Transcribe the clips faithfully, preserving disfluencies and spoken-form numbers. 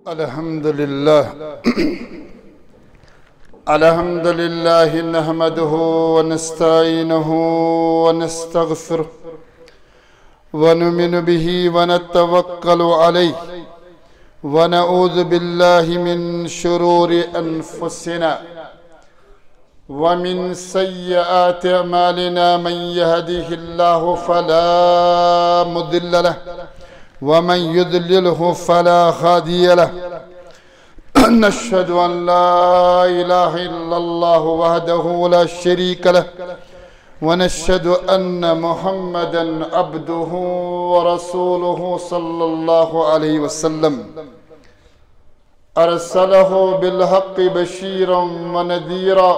الحمد لله. الحمد لله نحمده ونستعينه ونستغفره ونؤمن به ونتوكل عليه ونعوذ بالله من شرور أنفسنا ومن سيئات أعمالنا. من يهده الله فلا مضل له ومن يضلله فلا هادي له. نشهد أن لا إله إلا الله وحده لا شريك له ونشهد أن محمدا عبده ورسوله صلى الله عليه وسلم. أرسله بالحق بشيرا ونذيرا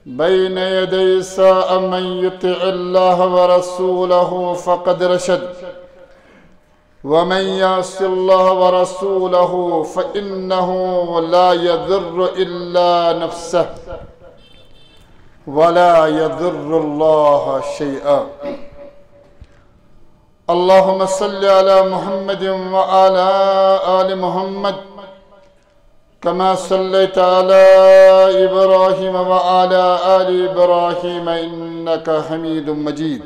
بين يدي الساعة. من يطع الله ورسوله فقد رشد ومن يعص الله ورسوله فإنه لا يضر إلا نفسه ولا يضر الله شيئا. اللهم صل على محمد وعلى آل محمد كما صليت على إبراهيم وعلى آل إبراهيم إنك حميد مجيد.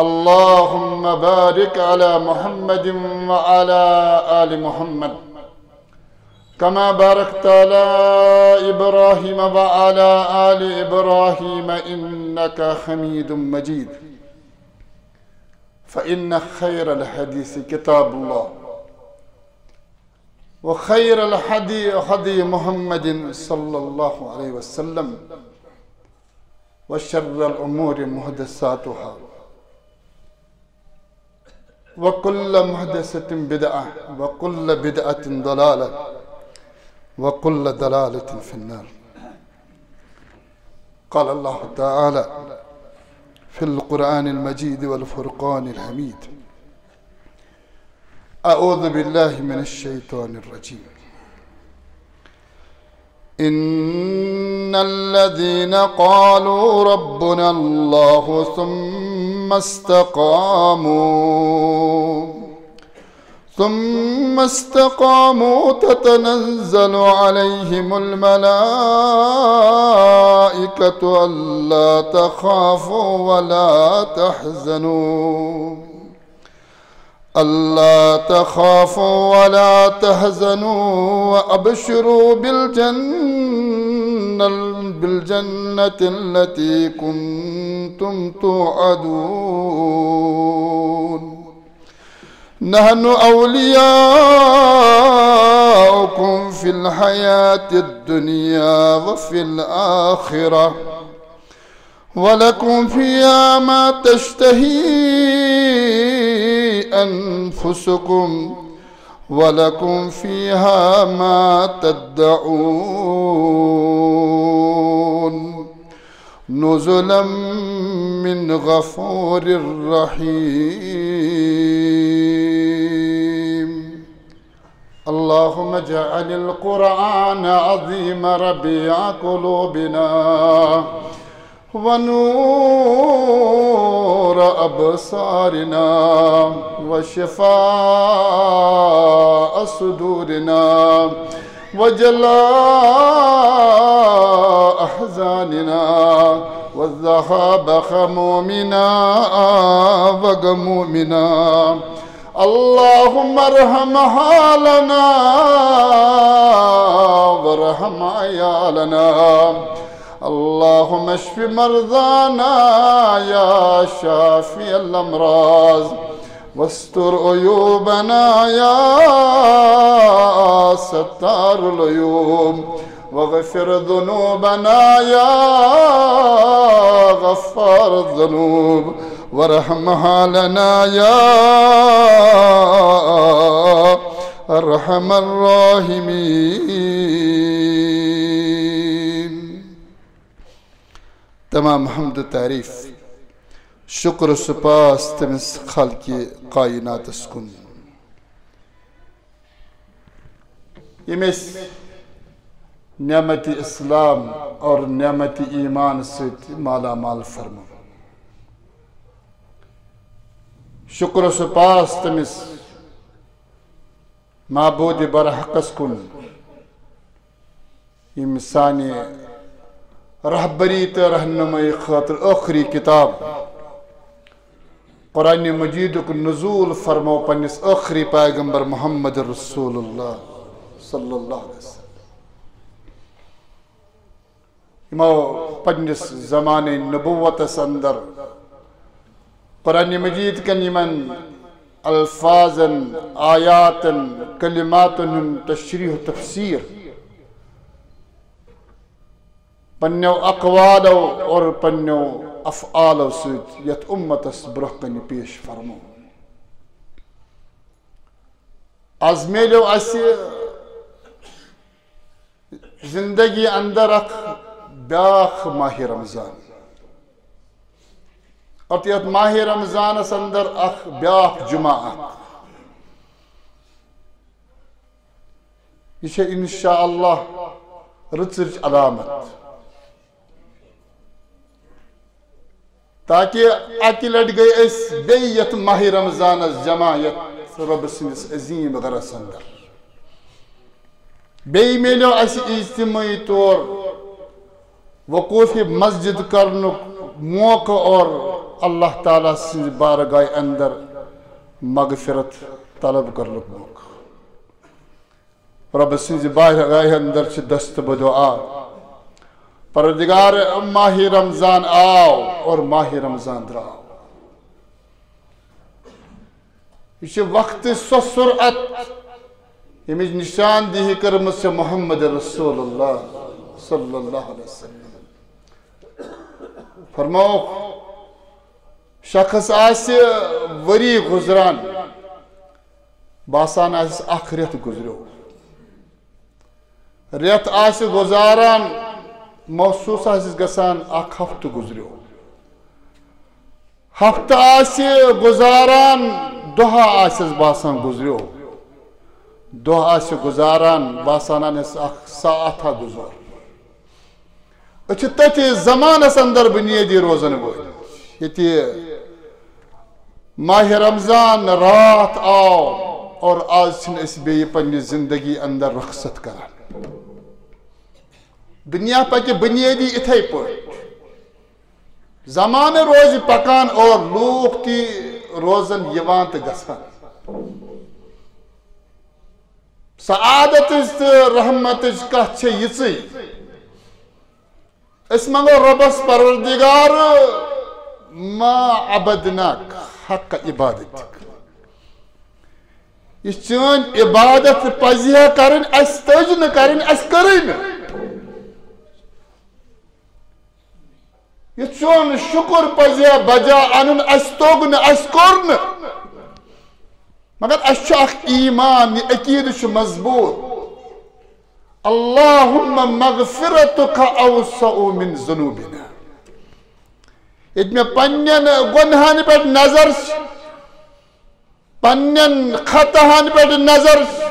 اللهم بارك على محمد وعلى آل محمد كما باركت على إبراهيم وعلى آل إبراهيم إنك حميد مجيد. فإن خير الحديث كتاب الله وخير الهدي هدي محمد صلى الله عليه وسلم وشر الأمور محدثاتها وكل محدثة بدعة وكل بدعة ضلالة وكل ضلالة في النار. قال الله تعالى في القرآن المجيد والفرقان الحميد: أعوذ بالله من الشيطان الرجيم. إن الذين قالوا ربنا الله ثم استقاموا ثم استقاموا تتنزل عليهم الملائكة ألا تخافوا ولا تحزنوا ألا تخافوا ولا تحزنوا وأبشروا بالجنة، بالجنة التي كنتم توعدون. نحن أولياؤكم في الحياة الدنيا وفي الآخرة ولكم فيها ما تشتهي أنفسكم ولكم فيها ما تدعون. نزلا من غفور رحيم. اللهم اجعل القرآن عظيم ربيع قلوبنا ونور أبصارنا وشفاء صدورنا وجلاء أحزاننا وذهاب همومنا وغمومنا. اللهم ارحم حالنا وارحم عيالنا. اللهم اشف مرضانا يا شافي الأمراض، واستر عيوبنا يا ستار العيوب، واغفر ذنوبنا يا غفار الذنوب، وارحم حالنا يا أرحم الراحمين. تمام حمد و تعریٖف، شُکر و سپاس تٔمِس خالقِ کائناتس کُن، ییٚمۍ اَسہِ نعمتِ اسلام اور نعمتِ ایمان سۭتۍ مالا مال فرموو۔ شُکر و سپاس تٔمِس معبود برحقس کن، یم سانہِ رہبری تہٕ رہنمائی خاطر آخری کتاب قرآن مجیدک نزول فرمو پننس آخری پیغمبر محمد رسول اللہ صلی اللہ علیہ وسلم۔ یمو پننس زمانہ نبوتس اندر قرآن مجید کن یمن الفاظن، آیاتن، کلماتن ہند تشریح و تفسیر پننیو اقوالو اور پننیو افعالو سۭتۍ یتھ امتس برونٛہہ کنہِ پیش فرمو۔ از میلیو اسہِ زندگی اندر اکھ بیاکھ ماہ رمضان، اور یتھ ماہ رمضانس اندر اکھ بیاکھ جمعہ اکھ۔ یہ چھے انشاءاللہ رٕژٕرچ علامت، تاکہ اکہِ لٹہِ گٔے أسۍ بیٚیہِ یتھ ماہ رمضانس جمع یتھ رۄبہٕ سٕنٛدِس عظیم گرس اندر۔ بیٚیہِ میلیو اسہِ اجتماعی طور وقوف مسجد کرنُک موقع اور اللہ تعالیٰ سٕنٛزِ بارگاہ اندر مغفرت طلب کرنُک موقع۔ رۄبہٕ سٕنٛزِ بارگاہہِ اندر چھِ دست بدعا، پروردگار، ماہ رمضان آو اور ماہ رمضان درٛاو۔ یہ چھِ وقتٕچ سۄ سرعت، ییٚمِچ نشاندہی کٔرمٕژ چھےٚ محمد رسول اللہ صلی اللہ علیہ وسلم۔ فرمووُکھ، شخص آسہِ ؤری گُزران، باسان آسٮ۪س اکھ رٮ۪تھ گُزریو۔ رٮ۪تھ آسہِ گُزاران، محسوٗس آسٮ۪س گژھان اکھ ہفتہٕ گُزریو۔ ہفتہٕ آسہِ گُزاران، دۄہ آسٮ۪س باسان گُزریو۔ دۄہ آسہِ گُزاران، باسان آسٮ۪س اکھ ساعت ہا گُزور۔ أسۍ چھِ تٔتھۍ زمانس اندر بنیٲدی روزن وٲلۍ، ییٚتہِ ماہ رمضان راتھ آو اور آز چھِنہٕ أسۍ بیٚیہِ پننہِ زندگی اندر رخصت کران۔ دنیا پکہِ بنیٲدی اِتھے پٲٹھۍ۔ زمانہٕ روزِ پکان اور لوٗکھ تہِ روزن یِوان تہٕ گژھان۔ سعادتٕچ تہٕ رحمتٕچ کتھ چھےٚ یِژٕے، أسۍ منگو رۄبس، پروردگار، ما عبدناک حق عبادتک۔ یہ چٲنۍ عبادت پزِ ہا کرٕنۍ، اسہِ تٔج نہٕ کرٕنۍ، اسہِ کٔرٕے نہٕ۔ یہ چون شکر پزِ ہا بجا انُن، اسہِ توٚگ نہٕ، اسہِ کوٚر نہٕ۔ مگر اسہِ چھُ اکھ ایمان، یہ عقیدٕ چھُ مضبوط۔ اللہم مغفرتک اوسع من ذنوبنا۔ ییٚتہِ مےٚ پننٮ۪ن گۄنہن پٮ۪ٹھ نظر چھِ، پننٮ۪ن خطاہن پٮ۪ٹھ نظر چھِ،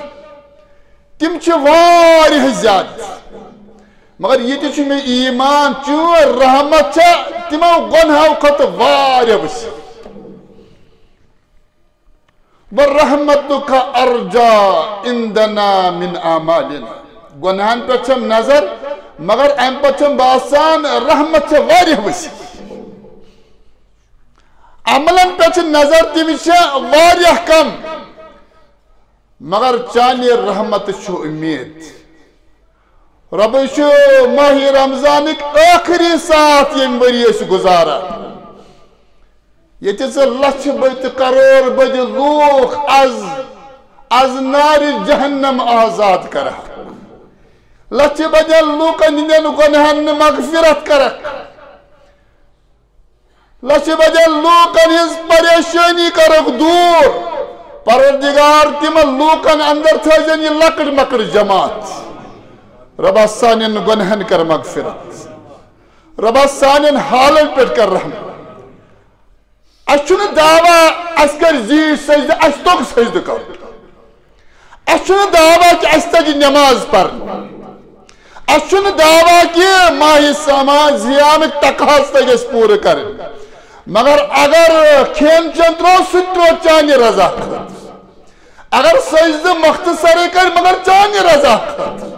تِم چھِ واریاہ زیادٕ۔ مگر ییٚتہِ چھُ مےٚ ایمان، چٲنۍ رحمت چھےٚ تِمو گۄنہو کھۄتہٕ واریاہ وسیع۔ ورحمتک ارجا عندنا من اعمالنا۔ گۄنہن پٮ۪ٹھ چھم نظر، مگر امہِ پتہٕ چھم باسان رحمت چھےٚ واریاہ وسیع۔ عملن پٮ۪ٹھ چھِ نظر، تِم چھِ واریاہ کم، مگر چانہِ رحمت چھُ امید۔ رۄبٕے چھُ ماہِ رمضانٕکۍ ٲخری ساعت ییٚمہِ ؤری أسۍ گُزاران، ییٚتہِ ژٕ لچھِ بٔدۍ تہٕ کرور بٔدۍ لوٗکھ از، از نارِ جہنم آزاد کرکھ، لچھِ بٔدٮ۪ن لوٗکن ہٕنٛدٮ۪ن گۄنہن مغفرت کرکھ، لچھِ بٔدٮ۪ن لوٗکن ہٕنٛز پریشٲنی کرکھ دوٗر۔ پروردگار، تِمن لوٗکن اندر تھٲوزٮ۪ن یہِ لۄکٕٹ مۄکٕٹ جماعت۔ رۄبا، سانٮ۪ن گۄنہن کر مغفرت۔ رۄبا، سانٮ۪ن حالن پٮ۪ٹھ کر رحم۔ اسہِ چھُنہٕ دعویٰ اسہِ کرِ زیٖٹھۍ سجدٕ، اسہِ توٚگ سجدٕ کرُن۔ اسہِ چھُنہٕ دعویٰ کہِ اسہِ تگہِ نماز پرٕنۍ۔ اسہِ چھُنہٕ دعویٰ کہِ ماہِ سما-، صیامٕکۍ تقاضہٕ تگہِ اسہِ پوٗرٕ کرٕنۍ۔ مگر اگر کھٮ۪ن چٮ۪ن تروو، سُہ تہِ تروو چانہِ رضا خٲطرٕ۔ اگر سجدٕ مختصرے کرِ، مگر چانہِ رضا خٲطرٕ۔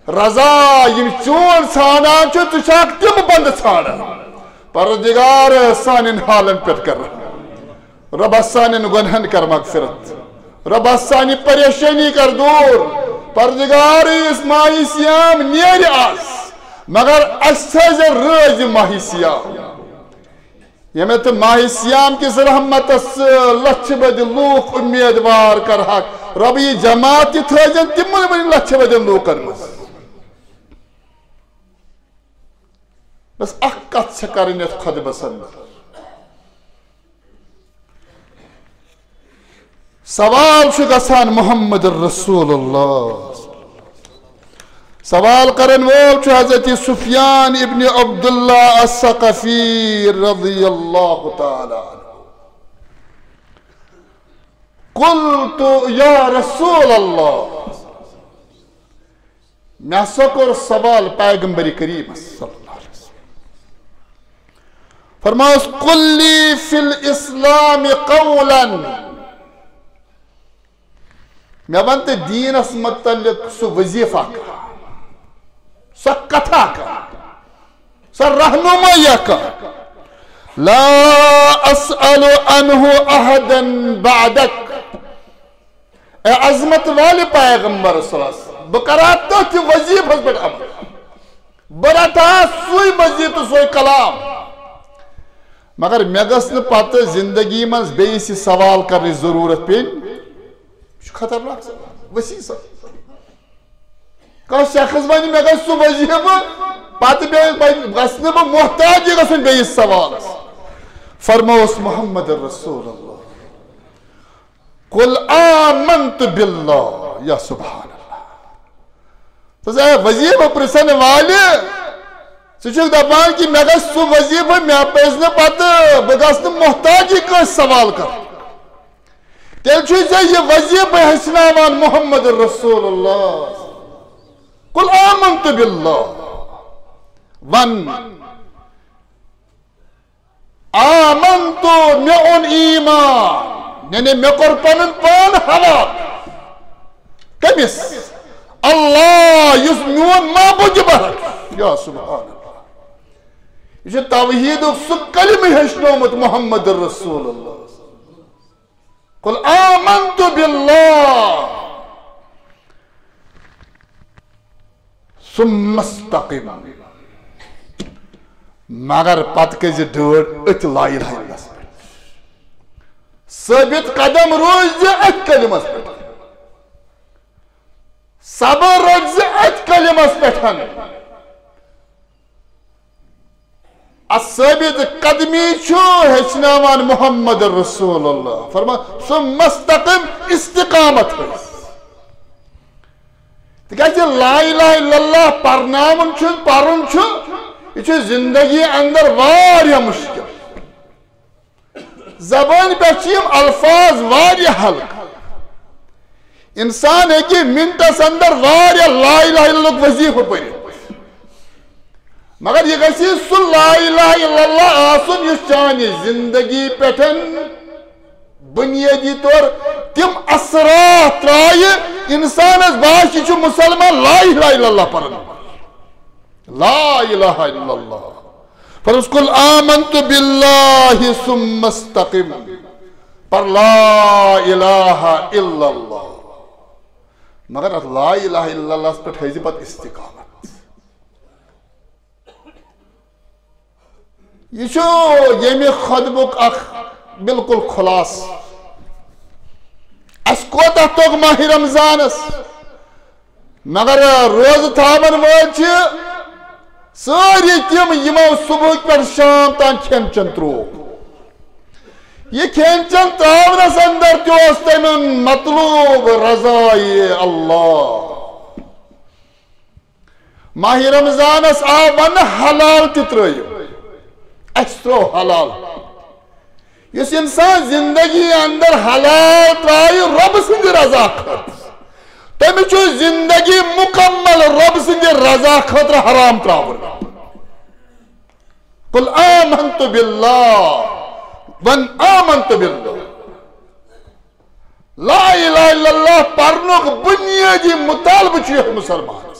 رضا یِم چون ژھانڈان چھُ، ژٕ چھکھ تِم بندٕ ژھانڈان۔ پروردگار، سانٮ۪ن حالن پٮ۪ٹھ کر رحم۔ رۄبا، سانٮ۪ن گۄنہن کر مغفرت۔ رۄبا، سانہِ پریشٲنی کر دوٗر۔ پروردگار، یُس ماہِ صیام نیرِ آز، مگر اسہِ تھٲیزِ رٲضۍ ماہِ صیام۔ ییٚمہِ تہٕ ماہِ صیام کِس رحمتس لچھِ بٔدۍ لوٗکھ اُمیدوار کرہکھ، رۄبہٕ، یہِ جماعت تہِ تھٲیزٮ۪ن تِمن وۄنۍ لچھِ بٔدٮ۪ن لوٗکن منٛز۔ بس اکھ کتھ چھےٚ کرٕنۍ یتھ خطبس اندر۔ سوال چھُ گژھان محمد رسول اللہ۔ سوال کرن وول چھُ حضرت سفیان ابن عبداللہ الثقفی رضی اللہ تعالی عنہ۔ قلت یا رسول اللہ، مےٚ ہسا کوٚر سوال پیغمبر کریمس صلی اللہ علیہ وسلم۔ فرماس، قل لی فی الاسلام قولا، مےٚ ون تہٕ دیٖنس متعلق سُہ وظیفہ اکھ، سۄ کتھا اکھ، سۄ رہنمائی اکھ۔ لا اسأل عنہ احدا بعدک۔ اے عظمت والے پیغمبر صلی اللہ علیہ وسلم، بہٕ کرا تٔتھۍ وظیفس پٮ۪ٹھ عمل۔ بہٕ رٹہٕ ہا سُے مزید تہٕ سُے کلام۔ مگر مےٚ گٔژھ نہٕ پتہٕ زندگی منٛز بیٚیِس یہِ سوال کرنٕچ ضروٗرت پیٚنۍ۔ یہِ چھُ خطرناک سوال، وسیع سوال۔ کانٛہہ شخص ونہِ، مےٚ گژھِ سُہ وظیفہٕ، پتہٕ بیٚیہِ وۄنۍ گژھِ نہٕ بہٕ محتاج یہِ گژھُن بیٚیِس سوالس۔ فرمووُس محمد رسول اللہ، قل آمنت باللہ۔ یا سبحان اللہ۔ ژٕ زِ وظیفہٕ پرژھن والہِ، ژٕ چھُکھ دپان کہِ مےٚ گژھِ سُہ وظیفہٕ، مےٚ پزِ نہٕ پتہٕ، بہٕ گژھٕ نہٕ محتاجی کٲنٛسہِ سوال کرُن۔ تیٚلہِ چھُے ژےٚ یہِ وظیفہٕ ہیٚچھناوان محمد رسول اللہ۔ قل آمنت باللہ۔ ون، آمنت، مےٚ اوٚن ایمان، یعنی مےٚ کوٚر پنُن پان حوالہٕ۔ کٔمِس؟ اللہ، یُس میون معبود چھُ بحق۔ یا سبحان اللہ۔ یہِ چھُ توحیدُک سُہ کلمہٕ ہیٚچھنومُت محمد رسول اللہ۔ قل آمنت باللہ۔ ثم استقم۔ مگر پتہٕ کٔرۍ زِ ڈٲڑ أتھۍ لا الہ الا اللہ پٮ۪ٹھ۔ ثٲبت قدم روٗزِ أتھۍ کلمس پٮ۪ٹھ۔ صبر رٔٹۍ زِ أتھۍ کلمس پٮ۪ٹھ۔ الثابت قدمی چھُ ہیٚچھناوان محمد رسول اللہ۔ فرمان، ثم استقم، استقامت پٔرِو۔ تِکیٛازِ لا الہ الا اللہ پرناوُن چھُ، پرُن چھُ، یہِ چھُ زندگی اندر واریاہ مشکل۔ زبٲنۍ پٮ۪ٹھ چھِ یِم الفاظ واریاہ ہلکہٕ۔ انسان ہیٚکہِ منٹس اندر واریاہ لا الہ الا اللہ وظیفہٕ پٔرِتھ، مگر یہِ گژھِ سُہ لا الہ الا اللہ آسُن یُس چانہِ زندگی پٮ۪ٹھ بنیٲدی طور تِم اثرات ترایہِ، انسانس باسہِ، یہِ چھُ مسلمان، لا الہ الا اللہ پران۔ لا الہ الا اللہ۔ فرض، قل آمنت باللہ ثم استقم۔ پر لا الہ الا اللہ۔ مگر اتھ لا الہ الا اللہ پٮ۪ٹھ ہیٚزِ پتہٕ استقامت۔ یہِ چھُ ییٚمہِ خطبُک اکھ بالکل خلاصہٕ۔ اسہِ کوتاہ توٚگ ماہِ رمضانس، مگر روزٕ تھاون وٲلۍ چھِ سٲری تِم یِمو صبحٕکۍ پٮ۪ٹھ شام تام کھٮ۪ن چٮ۪ن ترٛوو۔ یہِ کھٮ۪ن چٮ۪ن ترٛاونس اندر تہِ اوس تِمن مطلوب رضایہِ اللہ۔ ماہِ رمضانس آو وننہٕ حلال تہِ ترٲیِو، اسہِ ترٛوو حلال۔ یُس انسان زندگی اندر حلال ترایہِ رۄب سٕنٛدِ رضا خٲطرٕ، تٔمِس چھُ زندگی مکمل رۄب سٕنٛدِ رضا خٲطرٕ حرام تراوُن۔ قل آمنت باللہ، ون آمنت باللہ۔ لا الہ الا اللہ پرنُک بنیٲدی مطالبہٕ چھُ یتھ مسلمانس۔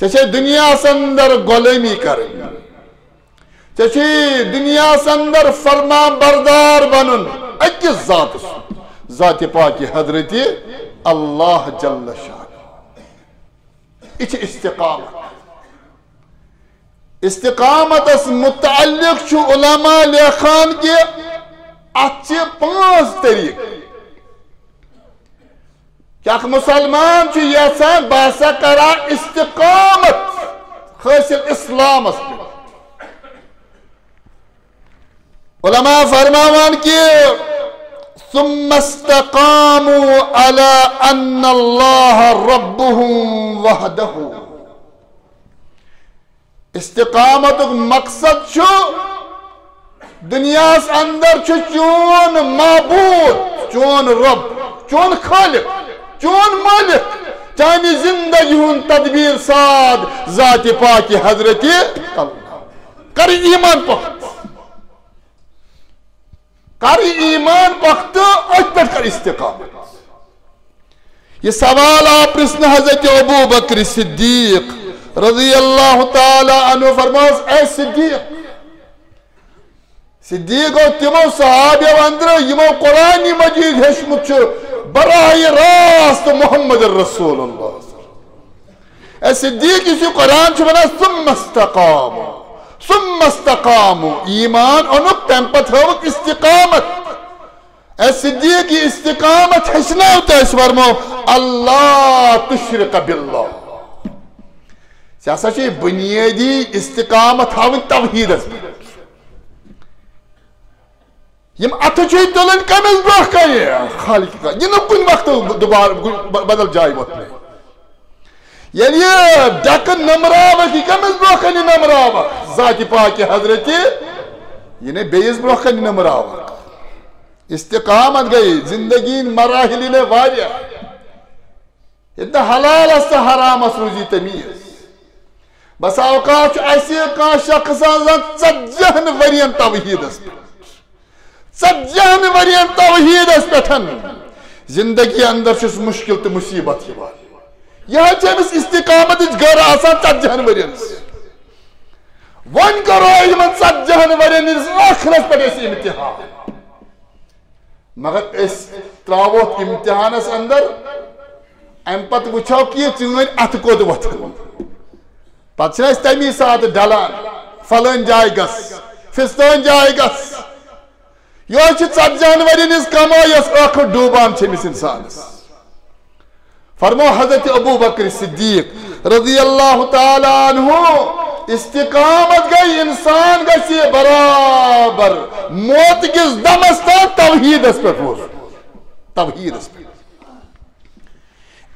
ژےٚ چھے دُنیاہس اندر غلٲمی کرٕنۍ، ژےٚ چھے دُنیاہس اندر فرمان بردار بنُن أکِس ذاتس، ذاتِ پاکِ حضرتِ اللہ جل شانہ۔ یہِ چھِ استقامت۔ استقامتس متعلق چھُ علماء لیکھان کہِ اتھ چھِ پانٛژھ طریقہٕ۔ کہِ اکھ مسلمان چھُ یژھان بہٕ ہسا کرا استقامت حٲصِل اسلامس پٮ۪ٹھ۔ علماء فرماوان کہِ ثم استقاموا على ان اللہ ربهم وحده۔ استقامتُک مقصد چھُ دُنیاہس اندر چھُ چون معبود، چون رب، چون خالق، چون مالک، چانہِ زندگی ہُنٛد تدبیر ساز ذاتِ پاکِ حضرتِ اللہ۔ کر ایمان پختہٕ، کر ایمان پختہٕ، أتھۍ پٮ۪ٹھ کر استقامت۔ یہِ سوال آو پرژھنہٕ حضرت ابو بکر صدیق رضی اللہ تعالیٰ عنہ، فرموس، اے صدیق، صدیق گوٚو تِمو صحابیو اندرٕ یِمو قرآن مجید ہیوٚچھمُت چھُ براہ راست محمد رسول اللہ۔ اے صدیق، یُس یہِ قرآن چھُ ونان، ثم استقاموا، ثم استقاموا، ایمان اوٚنُکھ، تمہِ پتہٕ ہٲوٕکھ استقامت۔ اے صدیق، یہِ استقامت ہیٚچھناو تہٕ أسۍ فرمو، اللہ تشرک باللہ۔ ژےٚ ہسا چھے بنیٲدی استقامت تھاوٕنۍ توحیدس پٮ۪ٹھ۔ یِم اتھٕ چھِ تُلٕنۍ کٔمِس برونٛہہ کنہِ؟ خالق کا۔ یہِ نہٕ کُنہِ وقتہٕ دوبارٕ کُنہِ ب-، بدل جایہِ وۄتھنٕے۔ ییٚلہِ یہِ ڈٮ۪کہٕ نٔمراوکھ، یہِ کٔمِس برونٛہہ کنہِ نٔمراوکھ؟ ذاتِ پاکِ حضرتِ، یہِ نہٕ بیٚیِس برونٛہہ کنہِ نٔمراوکھ۔ استقامت گٔے زندگی ہٕنٛدۍ مراحل یہِ نہٕ واریاہ۔ ییٚتہِ نہٕ حلالس تہٕ حرامس روٗزی تمیٖز۔ بسا اوقات چھُ اَسہِ کانٛہہ شخص آسان ژتجی ہن ؤرین توحیٖدس پٮ۪ٹھ، ژتجی ہن ؤرین توحیٖدس پٮ۪ٹھ، زندگی اندر چھُس مشکل تہٕ مصیبت یِوان۔ یہِ حظ چھِ أمِس استقامتٕچ گٔر آسان ژتجی ہن ؤرین۔ وۄنۍ کرو یِمن ژتجی ہن ؤرین ہٕنٛدِس ٲخرس پٮ۪ٹھ أسۍ امتحان۔ مگر أسۍ ترٛاووتھ امتحانس اندر، امہِ پتہٕ وٕچھو کہِ یہِ چٲنۍ اتھٕ کوٚت وۄتھن۔ پتہٕ چھِنہٕ أسۍ تمی ساتہٕ ڈلان، فلٲنۍ جایہِ گژھ، فستٲنۍ جایہِ گژھ۔ یہِ حظ چھِ ژتجی ہن ؤرین ہٕنٛز کمٲے، یۄس ٲخٕر ڈوٗبان چھِ أمِس انسانس۔ فرمو حضرت ابو بکر صدیق رضی اللہ تعالیٰ عنہ، استقامت گٔے، انسان گژھِ برابر موت کِس دمس تام توحیٖدس پٮ۪ٹھ روزُن۔ توحیٖدس پٮ۪ٹھ۔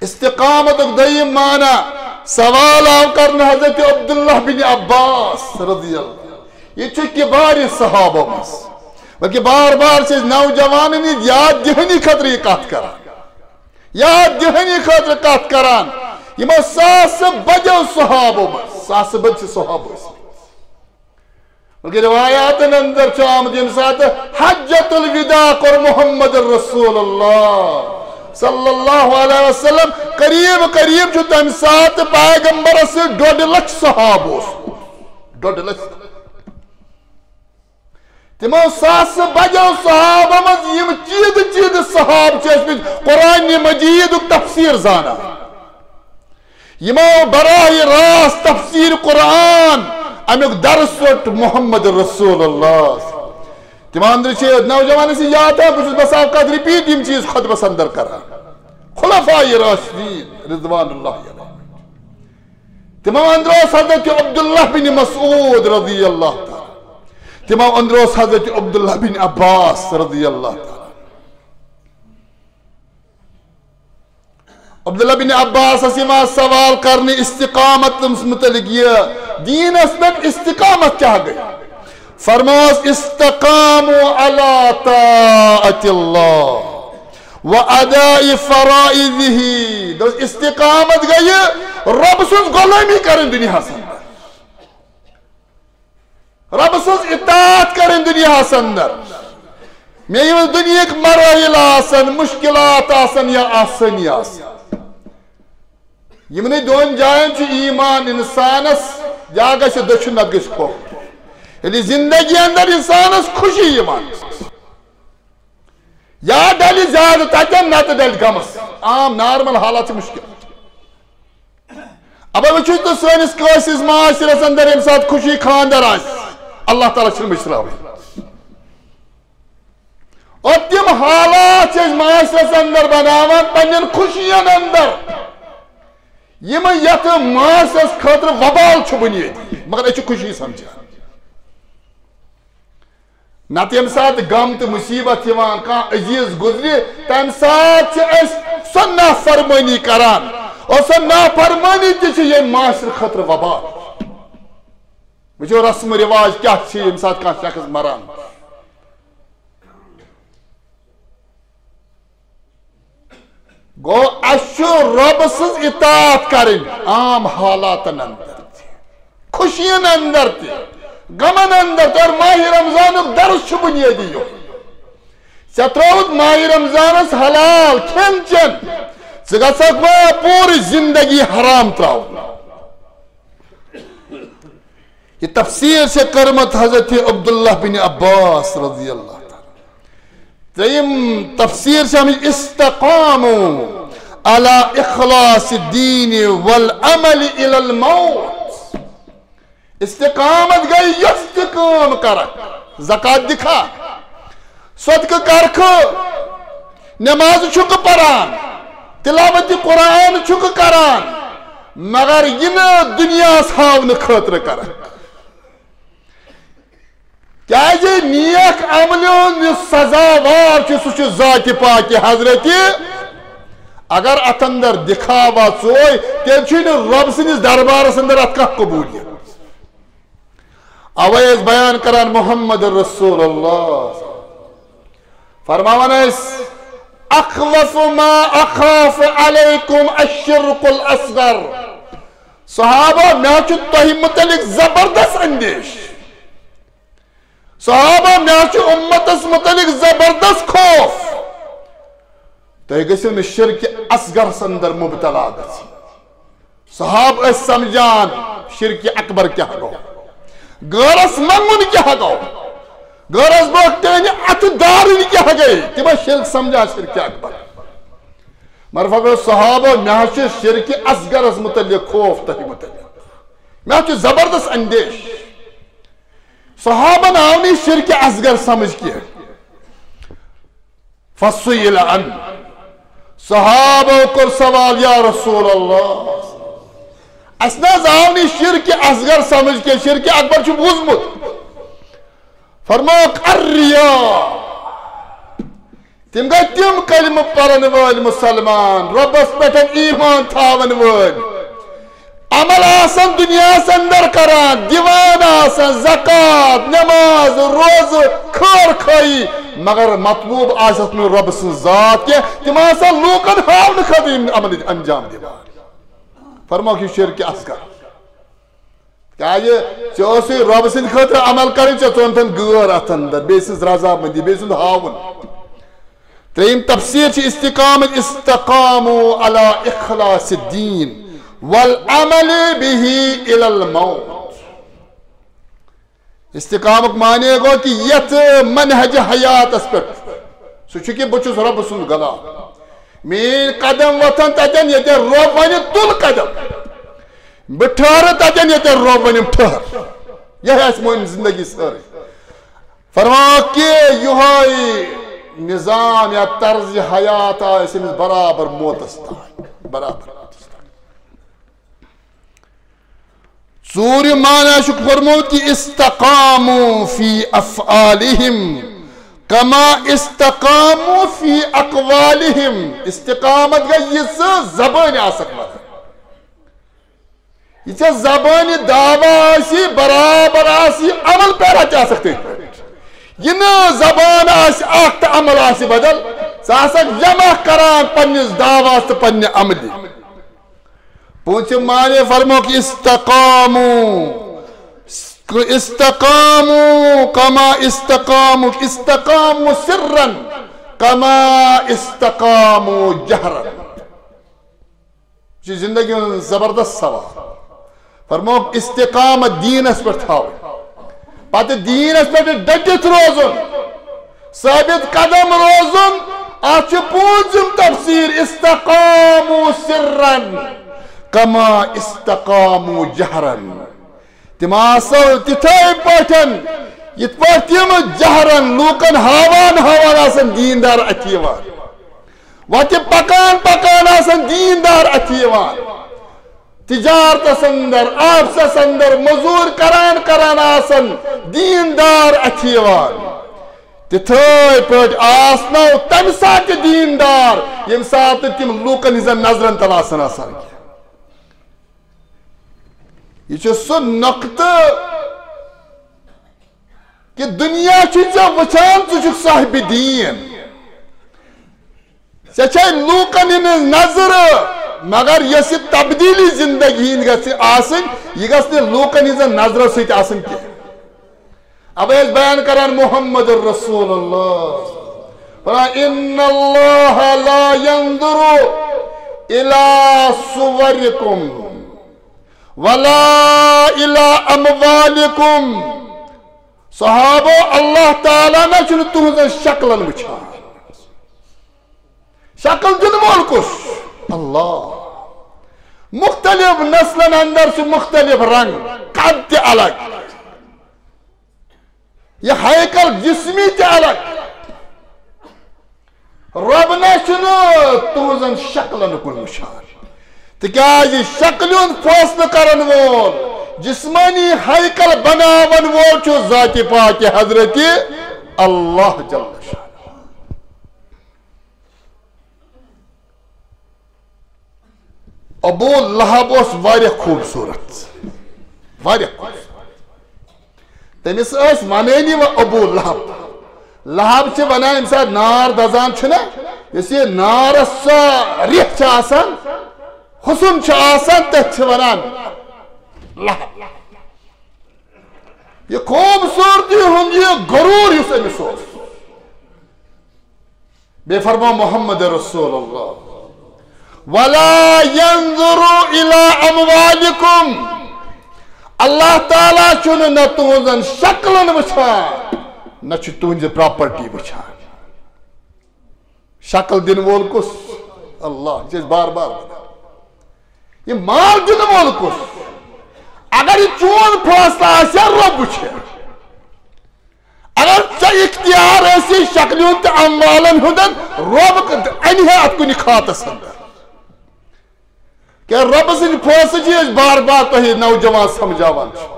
استقامتُک دوٚیِم معنی، سوال آو کرنہٕ حضرت عبداللہ بن عباس رضی اللہ، یہِ چھُ کبار صحابہ منٛز، بلکہ بار بار چھِ أسۍ نوجوانن ہٕنٛز یاد دہٲنی خٲطرٕ یہِ کتھ کران۔ یاد دہٲنی خٲطرٕ کتھ کران، یِمو ساسہٕ بٔدیو صحابو منٛز، ساسہٕ بٔدۍ چھِ صحابہٕ ٲسمٕتۍ۔ بلکہ روایاتن اندر چھُ آمُت، ییٚمہِ ساتہٕ حجۃ الوداع کوٚر محمد رسول اللہ صلی اللہ علیہ وسلم، قریب قریب چھُ تمہِ ساتہٕ پیغمبرس سۭتۍ ڈۄڈ لچھ صحابہٕ اوس، ڈۄڈ لچھ۔ تِمو ساسہٕ بٔدیو صحابہ منٛز یِم چیٖدٕ چیٖدٕ صحابہٕ چھِ ٲسمٕتۍ قرآن مجیدُک تفسیر زانان، یِمو براہ راست تفسیر قرآن امیُک درس روٚٹ محمد رسول اللہ۔ تِمو اندرٕ چھِ نوجوانن سٕنٛز یاد تھاوان، بہٕ چھُس بس اوقات repeat یِم چیٖز خطبس اندر کران۔ خلفاء راشدین رضوان اللہ علیہم۔ تِمو اندر اوس حضرت عبداللہ بن مسعود رضی اللہ تعالیٰ۔ تِمو اندر اوس حضرت عبداللہ بن عباس رضی اللہ تعالیٰ۔ عبداللہ بن عباسس یِوان سوال کرنہٕ استقامتس متعلق، یہِ دیٖنس پٮ۪ٹھ استقامت کیٛاہ گٔے؟ فرموس، استقاموا علی طاعت اللہ و اداء فرائضہ۔ دوٚپُس، استقامت گٔیہِ رۄب سٕنٛز غلٲمی کرٕنۍ دُنیاہس اندر، رۄب سٕنٛز اطاعت کرٕنۍ دُنیاہس اندر۔ مےٚ یِم دُنیہٕکۍ مراحل آسن، مُشکِلات آسن یا آسٲنی آسن، یِمنٕے دۄن جاین چھُ ایمان انسانس، یا گژھِ دٔچھُن، نتہٕ گژھِ کھووُر۔ ییٚلہِ زندگی اندر انسانس خوشی یِوان، یا ڈلہِ زیادٕ تتٮ۪ن، نتہٕ ڈلہِ غمس۔ عام نارمل حالات چھِ مُشکل۔ ابا وٕچھِو تُہۍ سٲنِس کٲشرِس معاشرس اندر ییٚمہِ ساتہٕ خوشی خاندر آسہِ، اللہ تعالیٰ چھُنہٕ مٔشراوٕنۍ۔ اور تِم حالات چھِ أسۍ معاشرس اندر بناوان پننٮ۪ن خوشین اندر، یِم یتھ معاشرس خٲطرٕ وبال چھُ بُنیٲدی، مگر أسۍ چھِ خوشی سمجھان۔ نتہٕ ییٚمہِ ساتہٕ غم تہٕ مُصیبت یِوان، کانٛہہ عزیز گُزرِ، تمہِ ساتہٕ چھِ أسۍ سۄ نافرمٲنی کران، اور سۄ نافرمٲنی تہِ چھِ ییٚمہِ معاشرٕ خٲطرٕ وبال۔ وٕچھِو، رسم و رواج کیٛاہ چھِ ییٚمہِ ساتہٕ کانٛہہ شخص مران۔ گوٚو، اَسہِ چھُ رۄب سٕنٛز اطاعت کرٕنۍ عام حالاتن اندر تہِ، خوشین اندر تہِ، غمن اندر تہِ۔ اور ماہِ رمضانُک درس چھُ بُنیٲدی یِہوٚے۔ ژےٚ ترٛووُتھ ماہِ رمضانس حلال کھٮ۪ن چٮ۪ن، ژٕ گژھکھ وۄنۍ پوٗرٕ زندگی حرام ترٛاوُن۔ یہ تفسیر چھےٚ کٔرمٕژ حضرت عبداللہ بن عباس رضی اللہ تعالیٰ۔ ترٛیٚیِم تفسیر چھےٚ اَمِچ، استقاموا علی اخلاص الدین والعمل الی الموت۔ استقامت گٔے یۄس تہِ کٲم کرکھ، زکات دِکھا، صدقہٕ کرکھٕ، نماز چھُکھ پران، تلاوت قرآن چھُکھ کران، مگر یہِ نہٕ دُنیاہس ہاونہٕ خٲطرٕ کرکھ۔ کیازِ نیک عملن یُس سزاوار چھُ، سُہ چھُ ذاتِ پاکِ حضرتِ۔ اگر اتھ اندر دکھاوا ژوے، تیٚلہِ چھُے نہٕ رۄب سٕنٛدِس دربارس اندر اتھ کانٛہہ قبولیت۔ اوے ٲسۍ بیان کران محمد رسول اللہ۔ فرماوان ٲسۍ، "اخوف ما اخاف علیکم الشرک الاصغر۔" صحابہ، مےٚ چھُ تۄہہِ متعلق زبردست اندیش۔ صحابہ، مےٚ چھُ امتس متعلق زبردست خوف۔ تُہۍ گٔژھِو نہٕ شرک اصغرس اندر مبتلا گژھٕنۍ۔ صحابہ ٲسۍ سمجھان شرک اکبر کیٛاہ گوٚو، غٲرس منٛگُن کیٛاہ گوٚو، غٲرس برونٛہہ کَنہِ اتھٕ دارٕنۍ کیٛاہ گٔے، تِم ٲسۍ شرک سمجھان شرک اکبر۔ مگر فرموو صحابہ، مےٚ حظ چھُ شرک اصغرس متعلق خوف تۄہہِ متعلق، مےٚ حظ چھُ زبردست اندیش۔ صحابن آو نہٕ یہِ شرک اصغر سمجھ کینٛہہ۔ فسئل عنہ۔ صحابو کوٚر سوال، یا رسول اللہ، اسہِ نہ حظ آو نہٕ یہِ شرک اصغر سمجھ کینٛہہ، شرک اکبر چھُ بوٗزمُت۔ فرمووُکھ، الریا۔ تِم گٔے تِم کلمہٕ پرن وٲلۍ مسلمان، رۄبس پٮ۪ٹھ ایمان تھاون وٲلۍ۔ عمل آسن دُنیاہس اندر کران، دِوان آسن زکات، نماز، روزٕ، خٲر خٲہی، مگر مطلوب آسٮ۪س نہٕ رۄب سٕنٛز ذات کینٛہہ۔ تِم آسن لوٗکن ہاونہٕ خٲطرٕ یِم عمل انجام دِوان۔ فرمووُکھ، یہِ شرک اصغر۔ کیازِ ژےٚ اوسُے رۄب سٕنٛدِ خٲطرٕ عمل کرٕنۍ، ژےٚ ژوٚنتھن غٲر اتھ اندر، بیٚیہِ سٕنٛز رضامندی، بیٚیہِ سُنٛد ہاوُن۔ ترٛیٚیِم تفسیر چھِ استقامت، استقاموا علی اخلاص الدین والعمل به الی الموت۔ استقامک معنی گوٚو کہِ یتھ منہج حیاتس پٮ۪ٹھ، سُہ چھُ کہِ بہٕ چھُس رۄبہٕ سُنٛد غلام۔ میٲنۍ قدم وۄتھن تتٮ۪ن ییٚتٮ۪ن رۄب ونہِ تُل قدم، بہٕ ٹھہرٕ تتٮ۪ن ییٚتٮ۪ن رۄب ونہِ ٹھہر۔ یہِ آسہِ میٲنۍ زندگی سٲرٕے۔ فرماو کہِ یِہوٚے نظام یا طرز حیات آسہِ أمِس برابر موتس تام، برابر موتس تام۔ ژوٗرِ معنی چھُکھ فرمومُت کہِ استقاموا فی افعالہم کما استقاموا فی اقوالہم۔ استقامت گٔے یہِ ژٕ زبٲنۍ آسکھ ونان۔ یہِ ژےٚ زبٲنہِ دعویٰ آسی، برابر آسی، عمل پیرا تہِ آسکھ تٔتھۍ پٮ۪ٹھ۔ یہِ نہٕ زبان آسہِ اکھ تہٕ عمل آسہِ بدل، ژٕ آسکھ جمع کران پننِس دعویٰ تہٕ پننہِ عملہِ۔ پوٗنٛژِم معنی فرموکھ استقاموا، استقاموا كما استقاموا، استقاموا سرا كما استقاموا جهرا۔ یہ چھُ زندگی ہُنٛد زبردست سوال۔ فرمووُکھ استقامت دینس پٮ۪ٹھ تھاوُن، پتہٕ دینس پٮ۪ٹھ ڈٹِتھ روزُن، ثٲبت قدم روزُن۔ اتھ چھُ پوٗنٛژِم تفسیر، استقاموا سرا كما استقاموا جهرا۔ تِم آسو تِتھے پٲٹھۍ، یِتھ پٲٹھۍ تِم جہرن لوٗکن ہاوان ہاوان آسن دیندار اَتھِ یِوان۔ وتہِ پکان پکان آسن دیندار اَتھِ یِوان۔ تجارتس اندر، آفسس اندر، مزوٗرۍ کران کران آسن دیندار اَتھِ یِوان۔ تِتھے پٲٹھۍ آسنو تمہِ ساتہٕ تہِ دیندار، ییٚمہِ ساتہٕ تِم لوٗکن ہٕنٛزن نظرن تل آسن آسان۔ یہ چھُ سُہ نۄقطہٕ کہ دنیا چھُ ژےٚ وٕچھان، ژٕ چھُکھ صاحب دین، ژےٚ چھے لوٗکن ہٕنٛز نظر، مگر یۄس یہِ تبدیلی زندگی ہٕنٛز گژھِ آسٕنۍ، یہِ گژھِ نہٕ لوٗکن ہٕنٛزن نظرو سۭتۍ آسٕنۍ کینٛہہ۔ اب ٲسۍ بیان کران محمد رسول اللہ، فرمایا، ان اللہ لا ينظر الى صوركم ولا الى اموالكم۔ صحابو، اللہ تعالیٰ نہ چھُنہٕ تُہنٛزن شکلن وٕچھان۔ شکل دِنہٕ وول کُس؟ اللہ۔ مختلف نسلن اندر چھُ مختلف رنگ، قد تہِ الگ، یہ ہیکل جسمی تہِ الگ۔ رۄب نہ چھُنہٕ تُہنٛزن شکلن کُن وٕچھان، تِکیازِ شکلہِ ہُنٛد فٲصلہٕ کرن وول، جسمٲنی ہیکل بناون وول چھُ ذاتِ پاکِ حضرت اللہ جل شانہ۔ ابو لہب اوس واریاہ خوبصورت، واریاہ خوبصورت۔ تٔمِس ٲسۍ ونٲنی وۄنۍ ابو لہب۔ لہب چھِ ونان، ییٚمہِ ساتہٕ نار دزان چھُنہ، یُس یہِ نارس سۄ ریٚکھ چھِ آسان، حُسُن چھُ آسان، تٔتھۍ چھِ ونان لہب۔ یہِ خوٗبصوٗرتی ہُنٛد یہِ غروٗر یُس أمِس اوس، بیٚیہِ فرماو محمد رسول اللہ، ولا ينظر الى اموالكم۔ اللہ تعالیٰ چھُنہٕ نہ تُہنٛزن شکلن وٕچھان، نہ چھُ تُہنٛزِ پراپرٹی وٕچھان۔ شکل دِنہٕ وول کُس؟ اللہ۔ یہِ چھِ أسۍ بار بار ونان۔ یہِ مال دِنہٕ وول کُس؟ اگر یہِ چون فٲصلہٕ آسہِ ہا، رۄب وٕچھِ۔ اگر ژےٚ اختیار ٲسی شکلہِ ہُنٛد تہٕ اموالن ہُنٛدن، رۄب انہِ ہا اتھ کُنہِ خاتس اندر۔ کیٛاہ رۄب سٕنٛدۍ فٲصلہٕ چھِ أسۍ بار بار تۄہہِ نوجوان سمجھاوان چھِ۔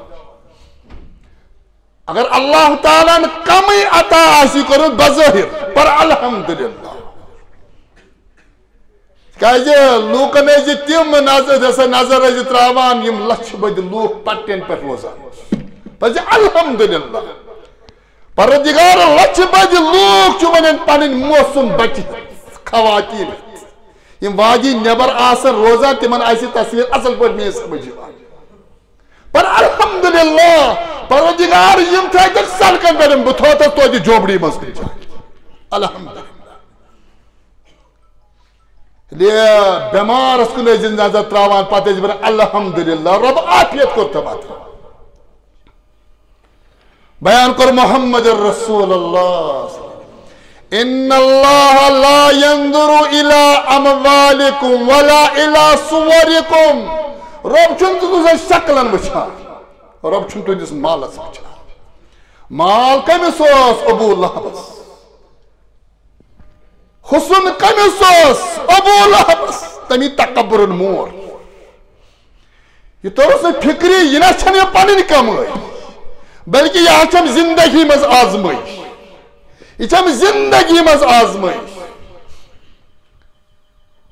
اگر اللہ تعالیٰ ہن کمٕے عطا آسہِ کوٚرمُت بظٲہر، پر الحمدللہ۔ کیازِ لوٗکن ٲسۍ زِ تِم نظر، یۄس نظر ٲسۍ زِ تراوان، یِم لچھِ بٔدۍ لوٗکھ پٹین پٮ۪ٹھ روزان۔ پزِ الحمدللہ۔ پروردگار، لچھِ بٔدۍ لوٗکھ چھِ وۄنۍ پنٕنۍ موسم بچہِ ہٮ۪تھ، خواتین ہٮ۪تھ۔ یِم وادی نٮ۪بر آسن روزان، تِمن آسہِ یہِ تصویر اصل پٲٹھۍ میٲنۍ سمجھ یِوان۔ پر الحمدللہ، پروردگار، یِم تھٲے تَتھ سڑکن پٮ۪ٹھ، بہٕ تھوتس توتہِ جھوپڑی منٛز کُنہِ جایہِ۔ الحمدللہ۔ ییٚلہِ بٮ۪مارس کُن ٲسۍ نظر تراوان، پتہٕ ٲسۍ ونان، الحمدللہ، رۄب عافیت کوٚرتھم اتھ۔ بیان کوٚر محمد رسول اللہ، ان اللہ لا ينظر الى اموالكم ولا الى صوركم۔ رۄب چھُنہٕ تُہنٛزن شکلن وٕچھان، رۄب چھُنہٕ تُہنٛدِس مالس وٕچھان۔ مال کٔمِس اوس؟ ابو لہبس۔ حُسُن کٔمِس اوس؟ ابو لہبس۔ تٔمی تکبرن مور۔ یہِ توٚرُس نہٕ فِکرِ، یہِ نہ چھنہٕ مےٚ پنٕنۍ کمٲے، بلکہِ یہِ چھم زندگی منٛز آزمٲیش۔ یہِ چھم زندگی منٛز آزمٲیش۔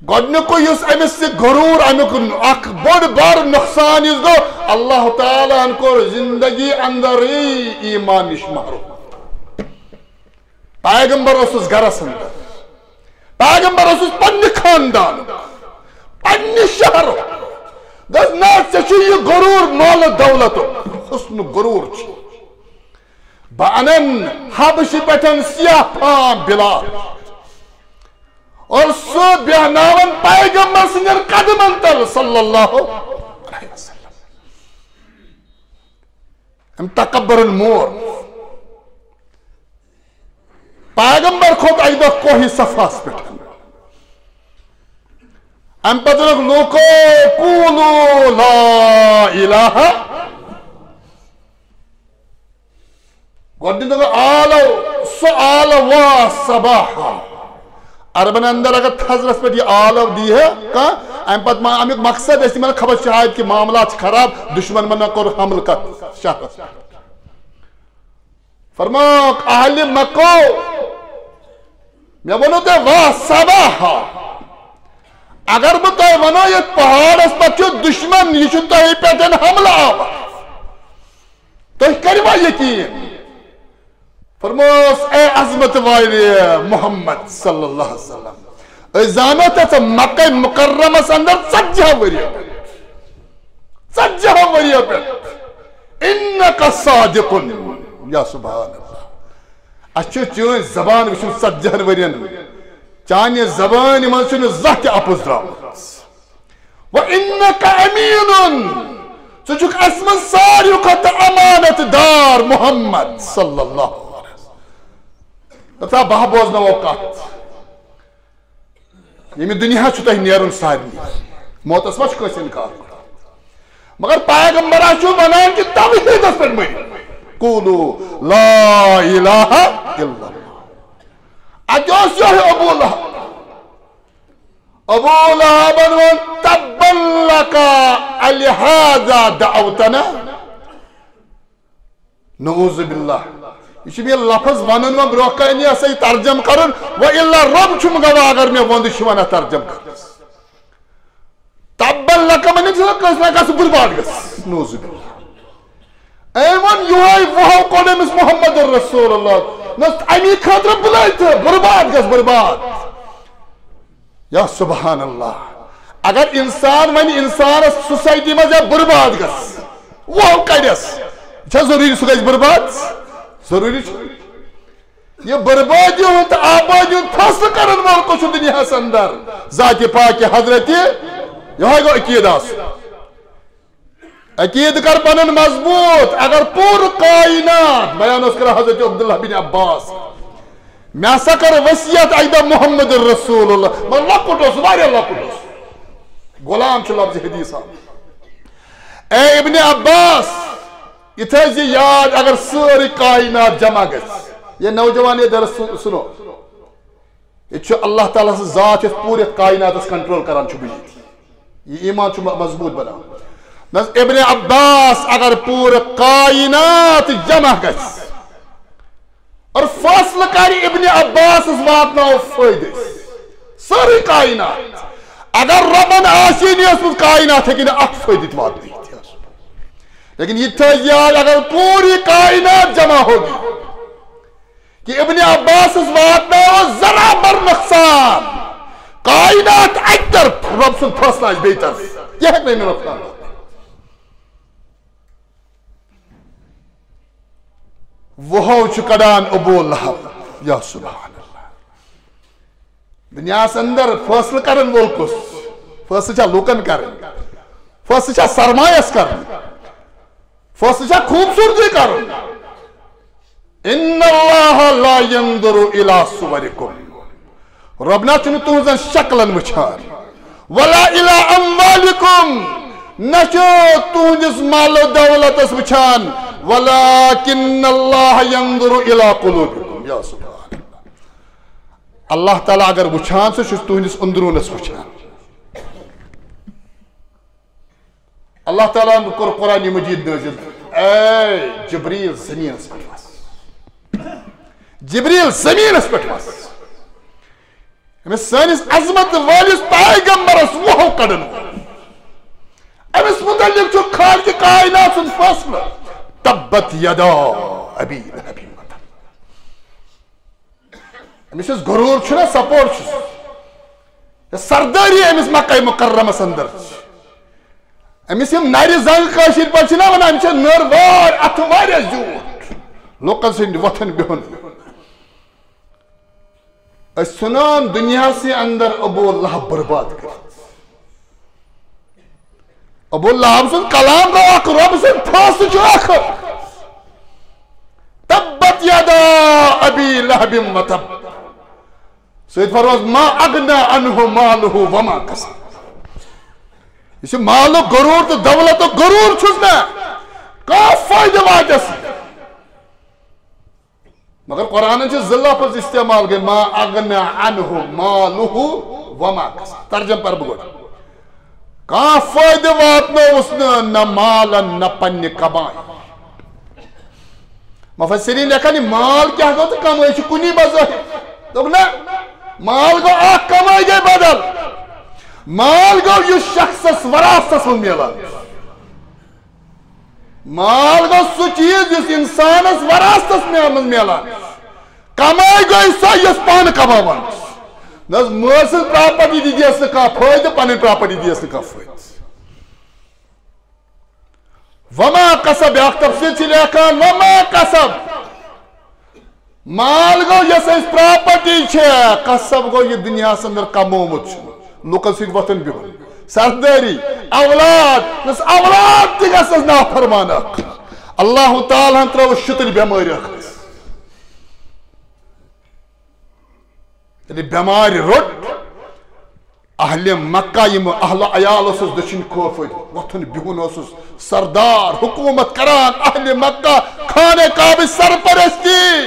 گۄڈٕنیُکُے یُس أمِس یہِ غروٗر، اَمیُک اکھ بوٚڑ بار نۄقصان یُس گوٚو، اللہ تعالیٰ ہن کوٚر زندگی اندرٕے ایمان نِش محروم۔ پیغمبر اوسُس گرس اندر، پیغمبر اوسُس پننہِ خاندانُک، پننہِ شہرُک۔ دوٚپُس، نہ، ژےٚ چھُے یہِ غروٗر مال و دولتُک، حسن غرور چھُ۔ بہٕ اَنَن حبشہِ پٮ۪ٹھ سیاہ فام بلال اور سُہ بیٚہناوَن پیغمبر سٕنٛدٮ۪ن قدمن تل صلی اللہ علیہ وسلم۔ أمۍ تکبرن مور۔ پیغمبر کھوٚت اَکہِ دۄہ کوہِ صفاہَس پٮ۪ٹھ۔ اَمہِ پتہٕ ووٚنُکھ لوٗکو، "قولوا لا الہ۔" گۄڈٕنیتھ دوٚپ آلو، سُہ آلو وا صباحا۔ عربن اندر اگر تھزرس پٮ۪ٹھ یہِ آلو دی ہے کانٛہہ، اَمہِ پتہٕ ما اَمیُک مقصد ٲسۍ تِمن خبر شاید کہِ معاملات چھِ خراب، دُشمن ما کوٚر حملہٕ کتھ شہرس پٮ۪ٹھ۔ فرمووُکھ، اہلِ مکو، مےٚ ووٚنوُ تۄہہِ وا صباحا۔ اگر بہٕ تۄہہِ وَنو، یَتھ پہاڑس پٮ۪ٹھ چھُ دُشمن، یہِ چھُ تۄہہِ پٮ۪ٹھ حملہٕ آور، تُہۍ کٔرِوا یقین؟ فرموس، اے عظمت والے محمد صلی اللہ علیہ وسلم، أسۍ زانو تَتھ مکہ مکرمس اندر ژتجی ؤرۍ یہِ پٮ۪ٹھ۔ ژتجی ؤرۍ یہِ پٮ۪ٹھ۔ انک صادق۔ یا سبحان اللہ۔ اَسہِ چھُ چٲنۍ زبان وٕچھمٕژ ژتجی ؤرین۔ چانہِ زبانہِ منٛز چھُنہٕ زانٛہہ تہِ اَپُز درٛامُت۔ و انک امین۔ ژٕ چھُکھ اَسہِ منٛز ساروی کھۄتہٕ امانت دار محمد صلی اللہ علیہ وسلم۔ دَپتا، بہٕ ہا بوزناوو کتھ۔ ییٚمہِ دُنیا چھُ تۄہہِ نیرُن سارنٕے۔ موتس ما چھُ کٲنٛسہِ انکار کرُن؟ مگر پیغمبرا چھُ ونان کہِ توحیدس پٮ۪ٹھ مٔرِو۔ قولوا لا الہ الا اللہ۔ اَتہِ اوس یِہوٚے ابو لہب۔ ابو لہبن ووٚن، "تبا لک الہذا دعوتنا۔" نعوذ باللہ۔ یہِ چھُ مےٚ لفظ ونُن وۄنۍ برونٛہہ کنہِ، یہِ ہسا یہِ ترجمہٕ کرُن۔ و الا رۄب چھُم گواہ اگر مےٚ وۄندٕ چھُ ونان ترجمہٕ کرنس۔ تبا لک، وۄنۍ چھُ کٲنٛسہِ نہ کٲنٛسہِ برباد گژھِ۔ نعوذ باللہ۔ أمۍ ووٚن یِہوٚے وُہو کوٚڑ أمِس محمد رسول اللہ۔ نہ اَمی خٲطرٕ بُلٲیتھٕ برباد گژھ برباد۔ یا سبحان اللہ۔ اگر انسان ونہِ انسانس سوسائٹی منٛز یا برباد گژھ، وُہو کڑٮ۪س، یہِ چھا ضروٗری سُہ گژھِ برباد؟ ضروٗری چھُ۔ یہِ بربٲدی ہُنٛد تہٕ آبٲدی ہُنٛد فٲصلہٕ کرن وول کُس چھُ دُنیاہس اندر؟ ذاتِ پاکِ حضرت، یِہوٚے گوٚو عقیٖدٕ آسُن۔ عقیٖدٕ کر پنُن مضبوٗط۔ اگر پوٗرٕ کائنات، بیان اوس کران حضرت عبداللہ بن عباس، مےٚ ہسا کٔر وصیت اکہِ دۄہ محمد رسول اللہ، مگر لۄکُٹ اوس، واریاہ لۄکُٹ اوس، غلام چھُ لفظ حدیث آمُت۔ اے ابن عباس، یہِ تھٲیزِ یاد، اگر سٲرٕے کائنات جمع گژھِ، یہ نوجوان یہ درس سن-، سنو، ییٚتہِ چھُ اللہ تعالیٰ سٕنٛز ذات یۄس پوٗرٕ یَتھ کائناتس کنٹرول کران چھُ، بہٕ ییٚتہِ۔ یہِ ایمان چھُ م-، مضبوٗط بناوان۔ نہ حظ، ابن عباس اگر پوٗرٕ کائنات جمع گژھِ اور فٲصلہٕ کرِ ابن عباسس واتناوو فٲیدٕ أسۍ۔ سٲرٕے کائنات۔ اگر رۄبن آسہِ ہے نہٕ ٲسمٕژ، کائنات ہیٚکہِ نہٕ اکھ فٲیدٕ تہِ واتنٲیِتھ۔ لیکن یہِ تہِ تھٲیِو یاد، اگر پوٗری کائنات جمع ہوگی، کہ ابن عباسس واتناوو ذرا بر نۄقصان۔ کائنات اکہِ طرف، رۄب سُنٛد فٲصلہٕ آسہِ بیٚیہِ طرف۔ یہِ ہیٚکہِ نہٕ أمۍ نۄقصان واتنٲوِتھ۔ وُہو چھُ کڑان ابو لہب۔ یا سبحان اللہ۔ دُنیاہس اندر فٲصلہٕ کرن وول کُس؟ فٲصلہٕ چھا لوٗکن کرٕنۍ؟ فٲصلہٕ چھا سرمایس کرٕنۍ؟ فٲصلہٕ چھا خوٗبصوٗرتی کرُن؟ ان اللہ لا ينظر الى صورکم۔ رۄب نہ چھُنہٕ تُہنٛزن شکلن وٕچھان۔ ولا الى اموالکم۔ نہ چھُ تُہنٛدِس مال و دولتس وٕچھان۔ ولكن اللہ ينظر الى قلوبکم۔ یا سبحان اللہ۔ اللہ تعالیٰ اگر وٕچھان چھُ، سُہ چھُ تُہنٛدِس اندروٗنس وٕچھان۔ اللہ تعالیٰ ہن کوٚر قرآن مجید نٲزِل، اے جبریل زمینس پٮ۪ٹھ وس، جبریل زمینس پٮ۪ٹھ وس۔ أمِس سٲنِس عظمت وٲلِس پیغمبرس وُہو کڑن وول۔ أمِس متعلق چھُ خالق کائنات سُنٛد فٲصلہٕ، تبت یدا ابی لہب وتب۔ أمِس یُس غرور چھُنہ، سپورٹ چھُس، یۄس سردٲری أمِس مکہ مکرمس اندر چھِ، أمِس یِم نَرِ زنٛگ کٲشِر پٲٹھۍ چھِنہ وَنان، أمِس چھِ نٔر وٲر اَتھٕ واریاہ زیوٗٹھ۔ لُکَن سٕنٛدِ وۄتھُن بِہُن۔ أسۍ ژھٕنان دُنیاہسٕے اندر ابو لہب برباد کٔرِتھ۔ ابو لہب سُنٛد کلام گوٚو اکھ، رۄب سُنٛد فٲصلہٕ چھُ اکھ۔ تبت یدا ابی لہب و تب۔ سۭتۍ فرموس، ما اغنی عنہ مالہ وما کسب۔ یہِ چھُ مالُک غرور تہٕ دولتُک غرور چھُس نہ، کانٛہہ فٲیدٕ واتٮ۪س نہٕ۔ مگر قرآنن چھِ زٕ لفظ استعمال گٔے، ما اغنی عنہ مالہ وما کسب۔ ترجمہٕ پرٕ بہٕ گۄڈٕ۔ کانٛہہ فٲیدٕ واتنووُس نہٕ، نہ مالن، نہ پننہِ کمایہِ۔ مفسرین لیکھان، یہِ مال کیٛاہ گوٚو تہٕ کمٲے چھِ کُنی بظٲہِر۔ دوٚپُکھ نہ، مال گوٚو اکھ، کمٲے گٔے بدل۔ مال گوٚو یُس شخصس وراثتس منٛز میلان چھُ۔ مال گوٚو سُہ چیٖز یُس انسانس وراثتس منٛز میلان چھُ۔ کمٲے گٔے سۄ یۄس پانہٕ کماوان چھُ۔ نہ حظ، مٲلۍ سٕنٛز پراپرٹی تہِ دِیَس نہٕ کانٛہہ فٲیدٕ، پنٕنۍ پراپرٹی دِیَس نہٕ کانٛہہ فٲیدٕ۔ وما کسب، بیٛاکھ تفسیر چھِ لیکھان، وما کسب۔ مال گوٚو یۄس اَسہِ پراپرٹی چھےٚ، کسب گوٚو یہِ دُنیاہَس اندر کمومُت چھُ، لُکن سۭتۍ وۄتھُن بِہُن، سردٲری، اولاد، یۄس اولاد تہِ گژھس نافرمان اکھ۔ اللہ تعالیٰ ہن ترٲوٕس شُتٕلۍ بٮ۪مٲرۍ اکھ۔ ییٚلہِ بٮ۪مارِ روٚٹ، اہلِ مکہ، یِم اہل و عیال اوسُس دٔچھِنۍ کھوفٕرۍ، وۄتھُن بِہُن اوسُس، سردار حکومت کران، اہلِ مکہ خانہ کعبٕچ سرپرستی۔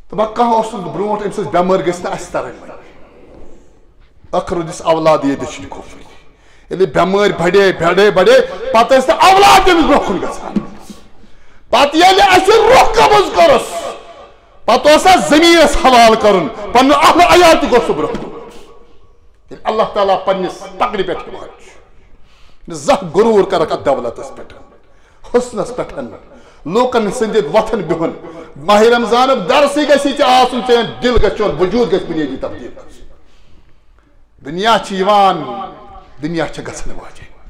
تہٕ بہٕ کانٛہہ اوسُس نہٕ برونٛٹھ أمۍ سٕنٛز بٮ۪مٲرۍ گٔژھ نہٕ اَسہِ تَرٕنۍ وۄنۍ۔ ٲخٕر روٗدِس اولاد یہِ دٔچھِنۍ کھوفٕرۍ۔ ییٚلہِ بٮ۪مٲرۍ بڑے، بڑے، بڑے، پتہٕ ٲسۍ نہٕ اولاد تٔمِس برونٛہہ کُن گژھان۔ پتہٕ ییٚلہِ اَسہِ رُخ قبض کوٚرُس، پتہٕ اوس اَتھ زٔمیٖنَس حوالہٕ کرُن، پنُن اہل عیال تہِ گوٚو سُہ برونٛہہ کُن۔ ییٚلہِ اللہ تعالیٰ پننِس پکڑِ پٮ۪ٹھ یِوان چھُ، نہٕ زانٛہہ غروٗر کرکھ اَتھ دولتَس پٮ۪ٹھ، حُسنَس پٮ۪ٹھ، لوٗکَن سٕنٛدِ وۄتھُن بِہُن۔ ماہِ رمضانُک درسٕے گژھِ ژےٚ آسُن، چون دِل گژھِ، چون وجوٗد گژھِ بُنیٲدی تبدیٖل گژھُن۔ دُنیا چھِ یِوان، دُنیا چھِ گژھن واجیٚنۍ۔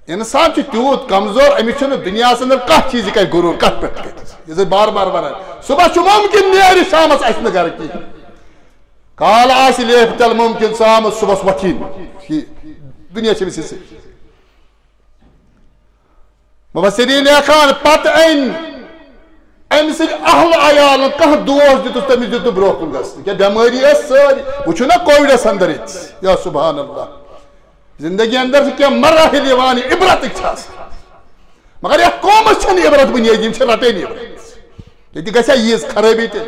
اِنسان چھُ تیوٗت کمزور، أمِس چھُنہٕ دُنیاہَس اندر کانٛہہ چیٖز یہِ کرِ غروٗر، کتھ پٮ۪ٹھ کرِ۔ یہِ زِ بار بار ونان، صبح چھُ مُمکِن نیرِ شامس آسہِ نہٕ گرٕ کِہیٖنۍ۔ کالہٕ آسہِ لیفہِ تل مُمکِن، ژامُت صبحس وۄتھی نہٕ۔ یہِ دُنیا چھِ أمِس یِژھٕے۔ مفسرین لیکھان، پتہٕ أنۍ أمۍ سٕنٛدۍ اہل عیالن کانٛہہ دوس دیُتُس، تٔمِس دیُت نہٕ برونٛہہ کُن گژھنہٕ۔ کیٛاہ بٮ۪مٲری ٲس سٲری؟ وٕچھِو نا کووِڈس اندر ییٚتہِ۔ یا سبحان اللہ۔ زندگی اندر چھِ کینٛہہ مراحل یِوان، یہِ عبرتٕکۍ چھِ آسان۔ مگر یتھ قومس چھنہٕ عبرت بنیٲدی، یِم چھِ رٹٲنی عبرت۔ ییٚتہِ گژھِ ہا ییٖژ خرٲبی تہِ،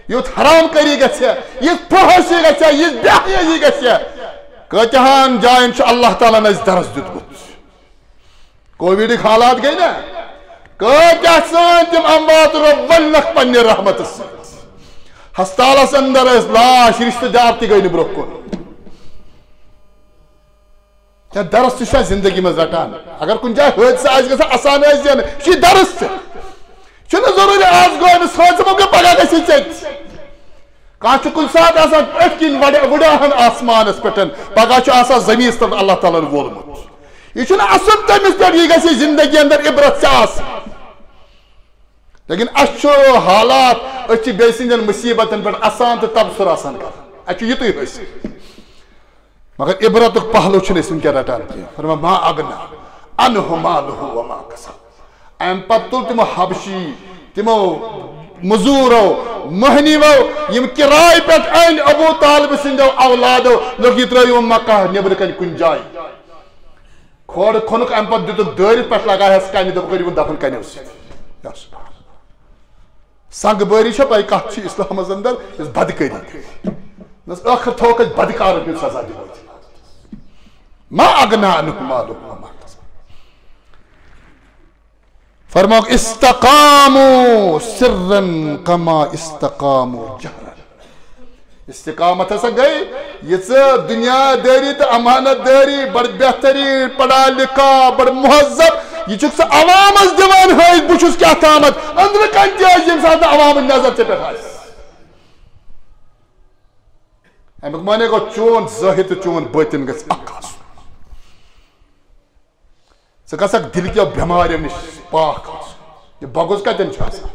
یُتھ حرام کٲری گژھِ ہا، یِژھ فحٲشی گژھِ ہا، یِژھ بے حیٲیی گژھِ ہا۔ کۭتیاہن جاین چھُ اللہ تعالیٰ ہن اسہِ درس دیُتمُت۔ کووِڈٕکۍ حالات گٔے نا، کۭتیاہ سٲنۍ تِم اموات رۄب ولنکھ پننہِ رحمتہٕ سۭتۍ۔ ہسپتالس اندر ٲسۍ لاش، رشتہٕ دار تہِ گٔے نہٕ برونٛہہ کُن۔ کیٛاہ درس تہِ چھا زندگی منٛز رٹان؟ اگر کُنہِ جایہِ حٲدثہٕ آسہِ گژھان، اسان ٲسۍ زینہٕ، یہِ چھُ درس تہِ۔ چھُنہٕ ضروٗری آز گوٚو أمِس حٲدثہٕ، مگر پگاہ گژھِ ژےٚ تہِ۔ کانٛہہ چھُ کُنہِ ساتہٕ آسان أتھۍ کِنۍ وڈ-، وٕڈاہن آسمانس پٮ۪ٹھ، پگاہ چھُ آسان زٔمیٖنس تل اللہ تعالیٰ ہن وولمُت۔ یہِ چھُنہٕ اصل تٔمِس پٮ۪ٹھ، یہِ گژھِ زندگی اندر عبرت چھِ آسان۔ لیکن اسہِ چھُ حالات، أسۍ چھِ بیٚیہِ سٕنٛدٮ۪ن مُصیبتن پٮ۪ٹھ اسان تہٕ تبصرٕ آسان کران۔ اسہِ چھُ یِتُے حٲصِل۔ مگر عبرتُک پہلو چھِنہٕ أسۍ وٕنکٮ۪ن رٹان کینٛہہ۔ فرمان، ما اغنی عنہ مالہ وما کسب۔ امہِ پتہٕ تُل تِمو حبشی، تِمو مزوٗرو، مٔہنِوو، یِم کِراے پٮ۪ٹھ أنۍ ابو طالب سٕنٛدیو اولادو، لوٚگ یہِ ترٲیِو مکہ نیٚبرٕ کنہِ کُنہِ جایہِ۔ کھوڑ کھوٚنُکھ، امہِ پتہٕ دِتُکھ دٲرِتھ، پٮ۪ٹھ لگایس کنہِ، دوٚپُکھ، "کٔرِو دفن کنیو سۭتۍ۔" یا سبحان اللہ۔ سنگ بٲری چھا پاے کتھ چھِ اسلامس اندر؟ یۄس بدکٲری۔ نہ حظ، ٲخر تھوکھ أسۍ بدکارن ہُنٛد سزا دِمو۔ ما اغنی عنہ مالہ وما کسب۔ فرماو، استقاموا سرا کما استقاموا جہرا۔ استقامت ہسا گٔے یہِ ژٕ دُنیا دٲری تہٕ امانت دٲری، بڑ بہتری، پڑھا لکھا، بڑ مہذب، یہِ چھُکھ ژٕ عوامس دِوان ہٲوِتھ، بہٕ چھُس کیٛاہ تامتھ، أنٛدرٕ کنہِ تہِ ٲسۍ، ییٚمہِ ساتہٕ نہٕ عوامٕچ نظر ژےٚ پٮ۪ٹھ آسہِ۔ امیُک معنی گوٚو، چون ظٲہر تہٕ چون بٲطِن گژھِ اکھ آسُن۔ ژٕ گژھکھ دِل کیو بٮ۪ماریو نِش پاک آسُن۔ یہِ بغض کتٮ۪ن چھُ آسان؟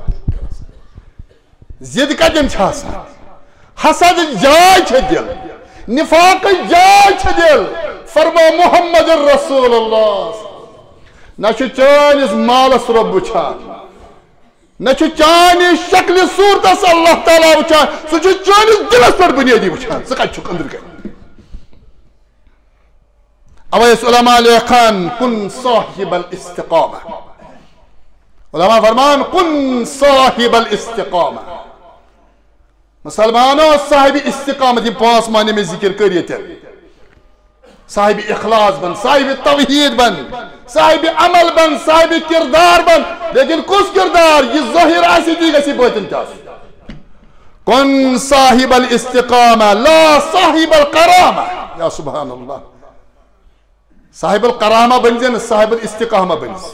ضد کتٮ۪ن چھِ آسان؟ حسد جاے چھےٚ دِل، نفاقٕچ جاے چھےٚ دِل۔ فرماو محمد رسول اللہ، نہ چھُ چٲنِس مالس رۄب وٕچھان، نہ چھُ چانہِ شکلہِ صورتس اللہ تعالیٰ وٕچھان، سُہ چھُ چٲنِس دِلس پٮ۪ٹھ بُنیٲدی وٕچھان، ژٕ کتہِ چھُکھ أنٛدرٕ کنہِ۔ اوے ٲسۍ علماء لیکھان، کن صاحب الاستقامہ۔ علماء فرمان، کن صاحب الاستقامہ۔ مسلمانو، صاحب استقامت، یِم پانٛژھ معنی مےٚ ذکر کٔرۍ ییٚتٮ۪ن۔ صاحب اخلاص بن، صاحب توحید بن، صاحب عمل بن، صاحب کردار بن۔ لیکن کُس کردار؟ یہِ ظٲہر آسہِ، تی گژھِ باطن تہِ آسُن۔ کن صاحب الاستقامہ لا صاحب الکرامہ۔ یا سبحان اللہ۔ صاحب الکرامہ بنزِ نہٕ، صاحب الاستقامہ بنزِ۔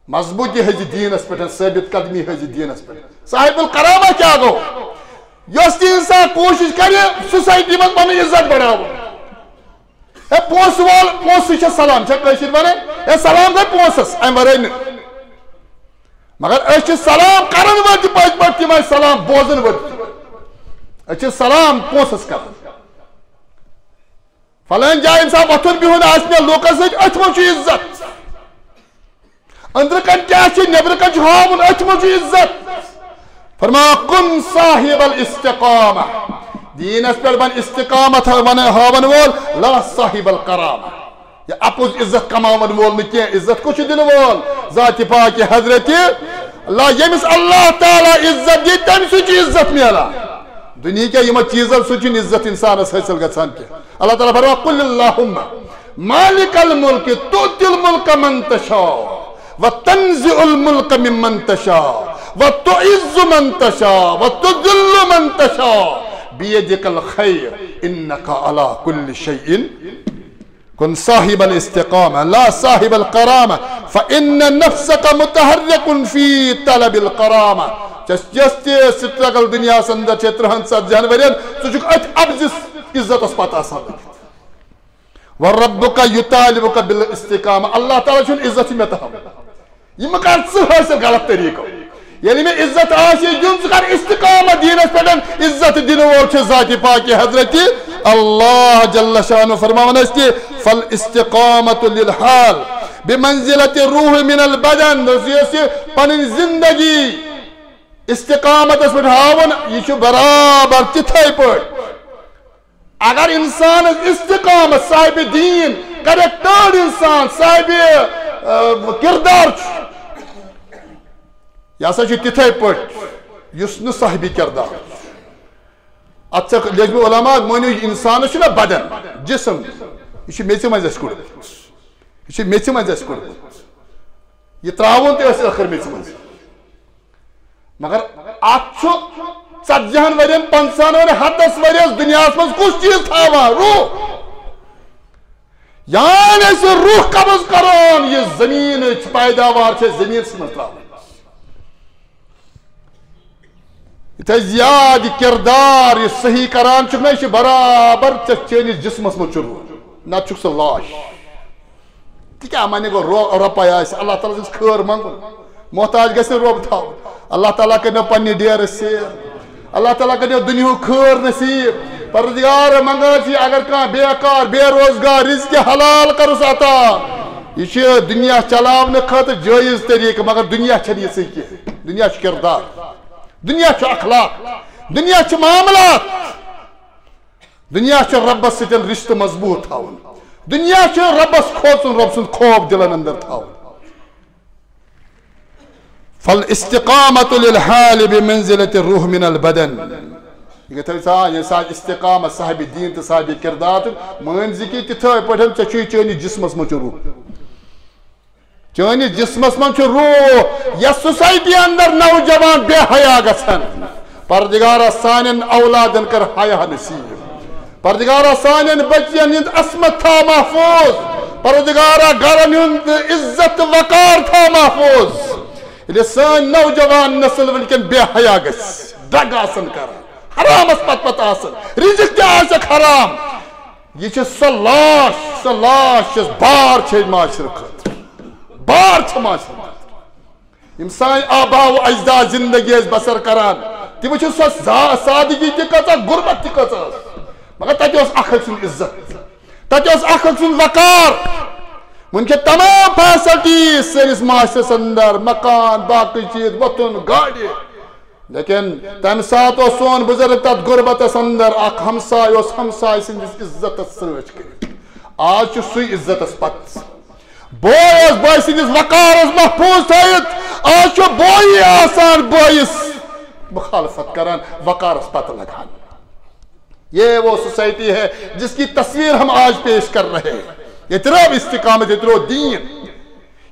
مضبوطی ہٕنٛزِ دیٖنس پٮ۪ٹھ، ثٲبت قدمی ہٕنٛزِ دیٖنس پٮ۪ٹھ۔ صاحب الکرامہ کیٛاہ گوٚو؟ یۄس تہِ انسان کوٗشش کرِ سوسایٹی منٛز پنٕنۍ عزت بڑاوُن۔ ہے، پونٛسہٕ وول، پونٛسہٕ چھےٚ سلام، چھےٚ کٲشِر ونان، ہے، سلام گٔے پونٛسس، امہِ ورٲے نہٕ۔ مگر أسۍ چھِ سلام کرن وٲلۍ تہِ پٔتۍ پٲٹھۍ تِمے سلام بوزن وٲلۍ تہِ۔ أسۍ چھِ سلام پونٛسس کران۔ فلٲنۍ جایہِ ییٚمہِ ساتہٕ وۄتھُن بِہُن آسہِ مےٚ لوٗکن سۭتۍ، أتھۍ منٛز چھُ عزت۔ أنٛدرٕ کنہِ کیٛاہ چھُ، نیٚبرٕ کنہِ چھُ ہاوُن، أتھۍ منٛز چھُ عزت۔ فرماو، کن صاحب الاستقامہ، دیٖنس پٮ۪ٹھ بن استقامت ہا-، ون-، ہاون وول، لا صاحب الکرامہ۔ یہِ اپُز عزت کماون وول نہٕ کینٛہہ۔ عزت کُس چھُ دِنہٕ وول؟ ذاتِ پاکِ حضرتِ اللہ۔ ییٚمِس اللہ تعالیٰ عزت دِیہِ، تٔمۍ سٕے چھُ عزت میلان۔ دُنیہکٮ۪و یِمو چیٖزو سۭتۍ چھُنہٕ عزت انسانس حٲصِل گژھان کینٛہہ۔ اللہ تعالیٰ فرماوان، قل اللہم مالک الملک تؤتی الملک من تشاء وتنزع الملک ممن تشاء وتعز من تشاء وتذل من تشاء بیدک الخیر انک علی کل شیء کن صاحب الاستقامہ لا صاحب الکرامہ، فإن نفسک متحرک فی طلب الکرامہ۔ ژےٚ یۄس تہِ struggle دُنیاہس اندر چھے ترٕہن ژتجی ہن ؤرین، ژٕ چھُکھ أتھۍ اپزِس عزتس پتہٕ آسان لٔگِتھ۔ وربک یطالبک بالاستقامہ، اللہ تعالیٰ چھُنہٕ عزت چھُ مےٚ تھاوان۔ یہِ مہٕ کر ژٕ حٲصِل غلط طریٖقو۔ ییٚلہِ مےٚ عزت آسہِ دیُن، ژٕ کر استقامت دیٖنس پٮ۪ٹھ۔ عزت دِنہٕ وول چھُ ذاتِ پاکِ حضرتِ اللہ جل شانہ فرماوان اَسہِ تہِ، فالاستقامت للحال بمنزلت الروح من البدن۔ دوٚپُس، یۄس یہِ پنٕنۍ زندگی استقامتس پٮ۪ٹھ ہاوُن، یہِ چھُ برابر تِتھے پٲٹھۍ۔ اگر انسانس استقامت، صاحب دین، کریکٹرڈ انسان، صاحب، آ، کردار چھُ، یہِ ہسا چھُ تِتھے پٲٹھۍ یُس نہٕ صاحب کردار چھُ۔ اتھ چھِ لیٚچھمٕتۍ علماء، مٲنِو، یہِ انسانس چھُنہ بدن، جسم، یہِ چھُ میٚژِ منٛز اَسہِ کوٚڑمُت۔ یہِ چھُ میٚژِ منٛز اَسہِ کوٚڑمُت۔ یہِ ترٛاوُن تہِ ٲسۍ ٲخٕر میٚژِ منٛز۔ مگر اتھ چھُ ژتجی ہن ؤرین، پنٛژاہن ؤرین، ہتس ؤریس دُنیاہس منٛز کُس چیٖز تھاوان؟ روح۔ یعنی سُہ روح قبض کران، یہِ زٔمیٖنٕچ پیداوار چھِ زٔمیٖنس منٛز ترٛاوان۔ یہِ تھٲے زیاد، یہِ کردار، یہِ صحیح کران چھُکھ نہ، یہِ چھُ برابر ژےٚ چٲنِس جسمس منٛز چھُ روح، نتہٕ چھُکھ سُہ لاش۔ تہِ کیٛاہ معنی گوٚو؟ رو-، رۄپَے آسہِ، اللہ تعالیٰ سٕنٛز خٲر منٛگُن۔ محتاج گژھِ نہٕ رۄب تھاوُن۔ اللہ تعالیٰ کٔرِنو پننہِ ڈیرٕ سیر۔ اللہ تعالیٰ کٔرِنو دُنیاہُک خٲر نصیب۔ پروردگار منٛگان چھِ، اگر کانٛہہ بیکار، بے روزگار، رزقِ حلال کَرُس عطا۔ یہِ چھُ دُنیا چلاونہٕ خٲطرٕ جٲیز طریٖقہٕ، مگر دُنیا چھَنہٕ یِژھٕے کینٛہہ۔ دُنیا چھُ کردار، دُنیا چھُ اخلاق، دُنیا چھِ معاملات۔ دُنیا چھُ رۄبَس سۭتۍ رِشتہٕ مضبوٗط تھاوُن۔ دُنیا چھُ رۄبَس کھوژُن، رۄب سُنٛد خوف دِلَن اندر تھاوُن۔ فالاستقامة للحال بمنزلة الروح من البدن۔ یہِ گٔے تھٲوِتھ ژا-، ییٚمہِ ساتہٕ استقامت صاحبِ دیٖن تہٕ صاحبِ کردار چھُ، مٲنۍ زِ کہِ تِتھٲے پٲٹھۍ ژےٚ چھُے چٲنِس جسمس منٛز چھُ روح۔ چٲنِس جسمس منٛز چھُ روح۔ یتھ سوسایٹی اندر نوجوان بے حیا گژھن، پروردگارا سانٮ۪ن اولادن کر حیا نصیب۔ پروردگارا سانٮ۪ن بچین ہُنٛد عصمت تھاو محفوظ۔ پروردگارا گرن ہُنٛد عزت تہٕ وقار تھاو محفوظ۔ ییٚلہِ سٲنۍ نوجوان نسل وٕنکٮ۪ن بے حیا گژھِ، ڈرگ آسن کران، حرامس پتہٕ پتہٕ آسن، رزق تہِ آسٮ۪کھ حرام، یہ چھِ سۄ لاش، سۄ لاش یۄس بار چھِ معاشرٕ خٲطرٕ، بار چھِ معاشرٕ خٲطرٕ۔ یِم سٲنۍ آبا و اجداد زندگی ٲسۍ بسر کران، تِم چھِ سۄ زا-، سادگی تہِ کۭژاہ، غربت تہِ کۭژاہ ٲس، مگر تتہِ اوس اکھ أکۍ سُنٛد عزت، تتہِ اوس اکھ أکۍ سُنٛد وقار۔ وٕنکیٚن تمام فیسلٹیز سٲنِس معاشرس اندر، مکان، باقٕے چیٖز، وۄتھُن، گاڑِ، لیکن تمہِ ساتہٕ اوس سون بزرگ تتھ غربتس اندر، اکھ ہمساے اوس ہمساے سٕنٛدِس عزتس سۭتۍ کٔرِتھ۔ آز چھُ سُے عزتس پتہٕ۔ بوے اوس بٲے سٕنٛدِس وقارس محفوظ تھٲیِتھ، آز چھُ بویی آسان بٲیِس مخالفت کران، وقارس پتہٕ لگان۔ یہ وہ سوسائٹی ہے جس کی تصویر ہم آج پیش کر رہے ہیں۔ یہ ترو استقامت، یہ ترو دین۔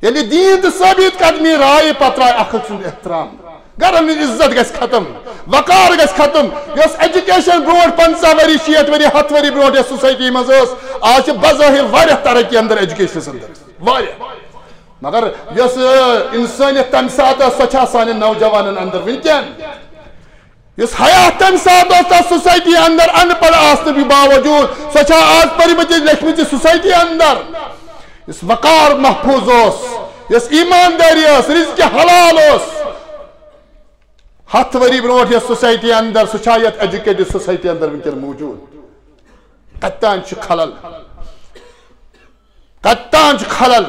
ییٚلہِ دیٖن تہٕ ثٲبت قدمی رایہِ پتہٕ راے اکھ أکۍ سُنٛد احترام، گرن ہٕنٛز عزت گژھِ ختم، وقار گژھِ ختم۔ یۄس ایجوکیشن برونٛٹھ پنٛژاہ ؤری، شیٹھ ؤری، ہتھ ؤری برونٛٹھ یۄس سوسائٹی منٛز ٲس، آز چھِ بظٲہر واریاہ ترقی اندر ایجوکیشنس اندر، واریاہ۔ مگر یۄس، ٲ، انسٲنیت تمہِ ساتہٕ ٲس، سۄ چھا سانٮ۪ن نوجوانن اندر وٕنکیٚن؟ یُس حیات تمہِ ساتہٕ اوس تتھ سوسائٹی اندر ان پڑھ آسنہٕ باوجود، سۄ چھا آز پٔرمٕژ لیچھمٕژ سوسائٹی اندر؟ یُس وقار محفوظ اوس، یۄس ایمانداری ٲس، رزق حلال اوس، ہتھ ؤری برونٛٹھ یۄس سوسائٹی اندر، سۄ چھا یتھ ایجوکیٹڈ سوسائٹی اندر وٕنکیٚن موجود؟ کتہِ تام چھُ خلل۔ کتہِ تام چھُ خلل۔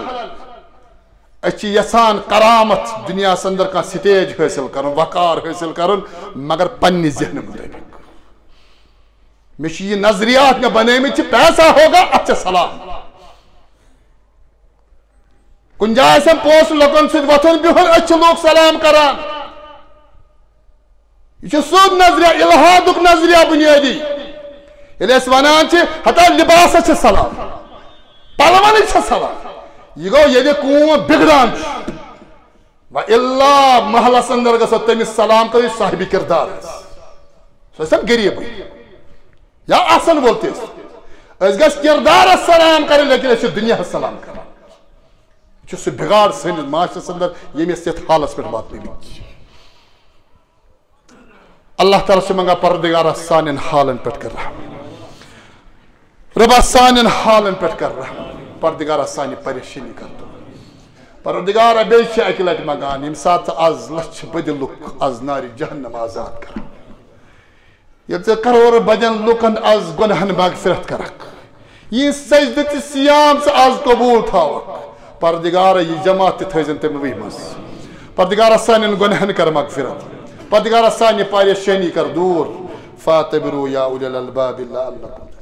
أسۍ چھِ یژھان کرامت دُنیاہس اندر کانٛہہ سٹیج حٲصِل کرُن، وقار حٲصِل کرُن، مگر پننہِ ذہنہٕ مطٲبق۔ مےٚ چھِ یہِ نظریات مےٚ بنٲومٕتۍ چھِ، پیسہ ہوگا، اتھ چھِ سلام۔ کُنہِ جایہِ آسن پونٛسہٕ لُکن سۭتۍ وۄتھُن بِہُن، أسۍ چھِ لوٗکھ سلام کران۔ یہِ چھُ سیوٚد نظریہ، الحادُک نظریہ بنیٲدی۔ ییٚلہِ أسۍ ونان چھِ، ہتا لباسس چھِ سلام، پلونٕچ چھِ سلام، یہِ گوٚو ییٚلہِ قوم بگڑان چھُ۔ و الا محلس اندر گژھو تٔمِس سلام کرو، یُس صاحبِ کردار آسہِ۔ سُہ ٲسۍتن غریٖبٕے یا آسن وول تہِ ٲسۍ۔ أسۍ گژھِ کردارس سلام کرٕنۍ، لیکن أسۍ چھِ دُنیاہس سلام کران۔ یہِ چھُ سُہ بگاڑ سٲنِس معاشرس اندر، ییٚمۍ أسۍ یتھ حالس پٮ۪ٹھ واتنٲومٕتۍ چھِ۔ اللہ تعالیٰ چھِ منٛگان، پروردگارا سانٮ۪ن حالن پٮ۪ٹھ کر رحم۔ رۄبا سانٮ۪ن حالن پٮ۪ٹھ کر رحم۔ پروردگارا سانہِ پریشٲنی کر دور۔ پروردگارا بیٚیہِ چھِ اکہِ لٹہِ منٛگان، ییٚمہِ ساتہٕ ژٕ از لچھِ بٔدِ لُکھ از نارِ جہنم آزاد کرکھ، ییٚلہِ ژٕ کرور بٔدٮ۪ن لُکن از گۄناہن مغفرت کرکھ، یہِ سجدٕ تہٕ صیام ژٕ از قبول تھاوکھ، پروردگارا یہِ جماعت تہِ تھٲیزن تموٕے منٛز۔ پروردگارا سانٮ۪ن گۄناہن کر مغفرت، پروردگارا سانہِ پریشٲنی کر دور۔ فاعتبروا یا اولی الالباب لعلکم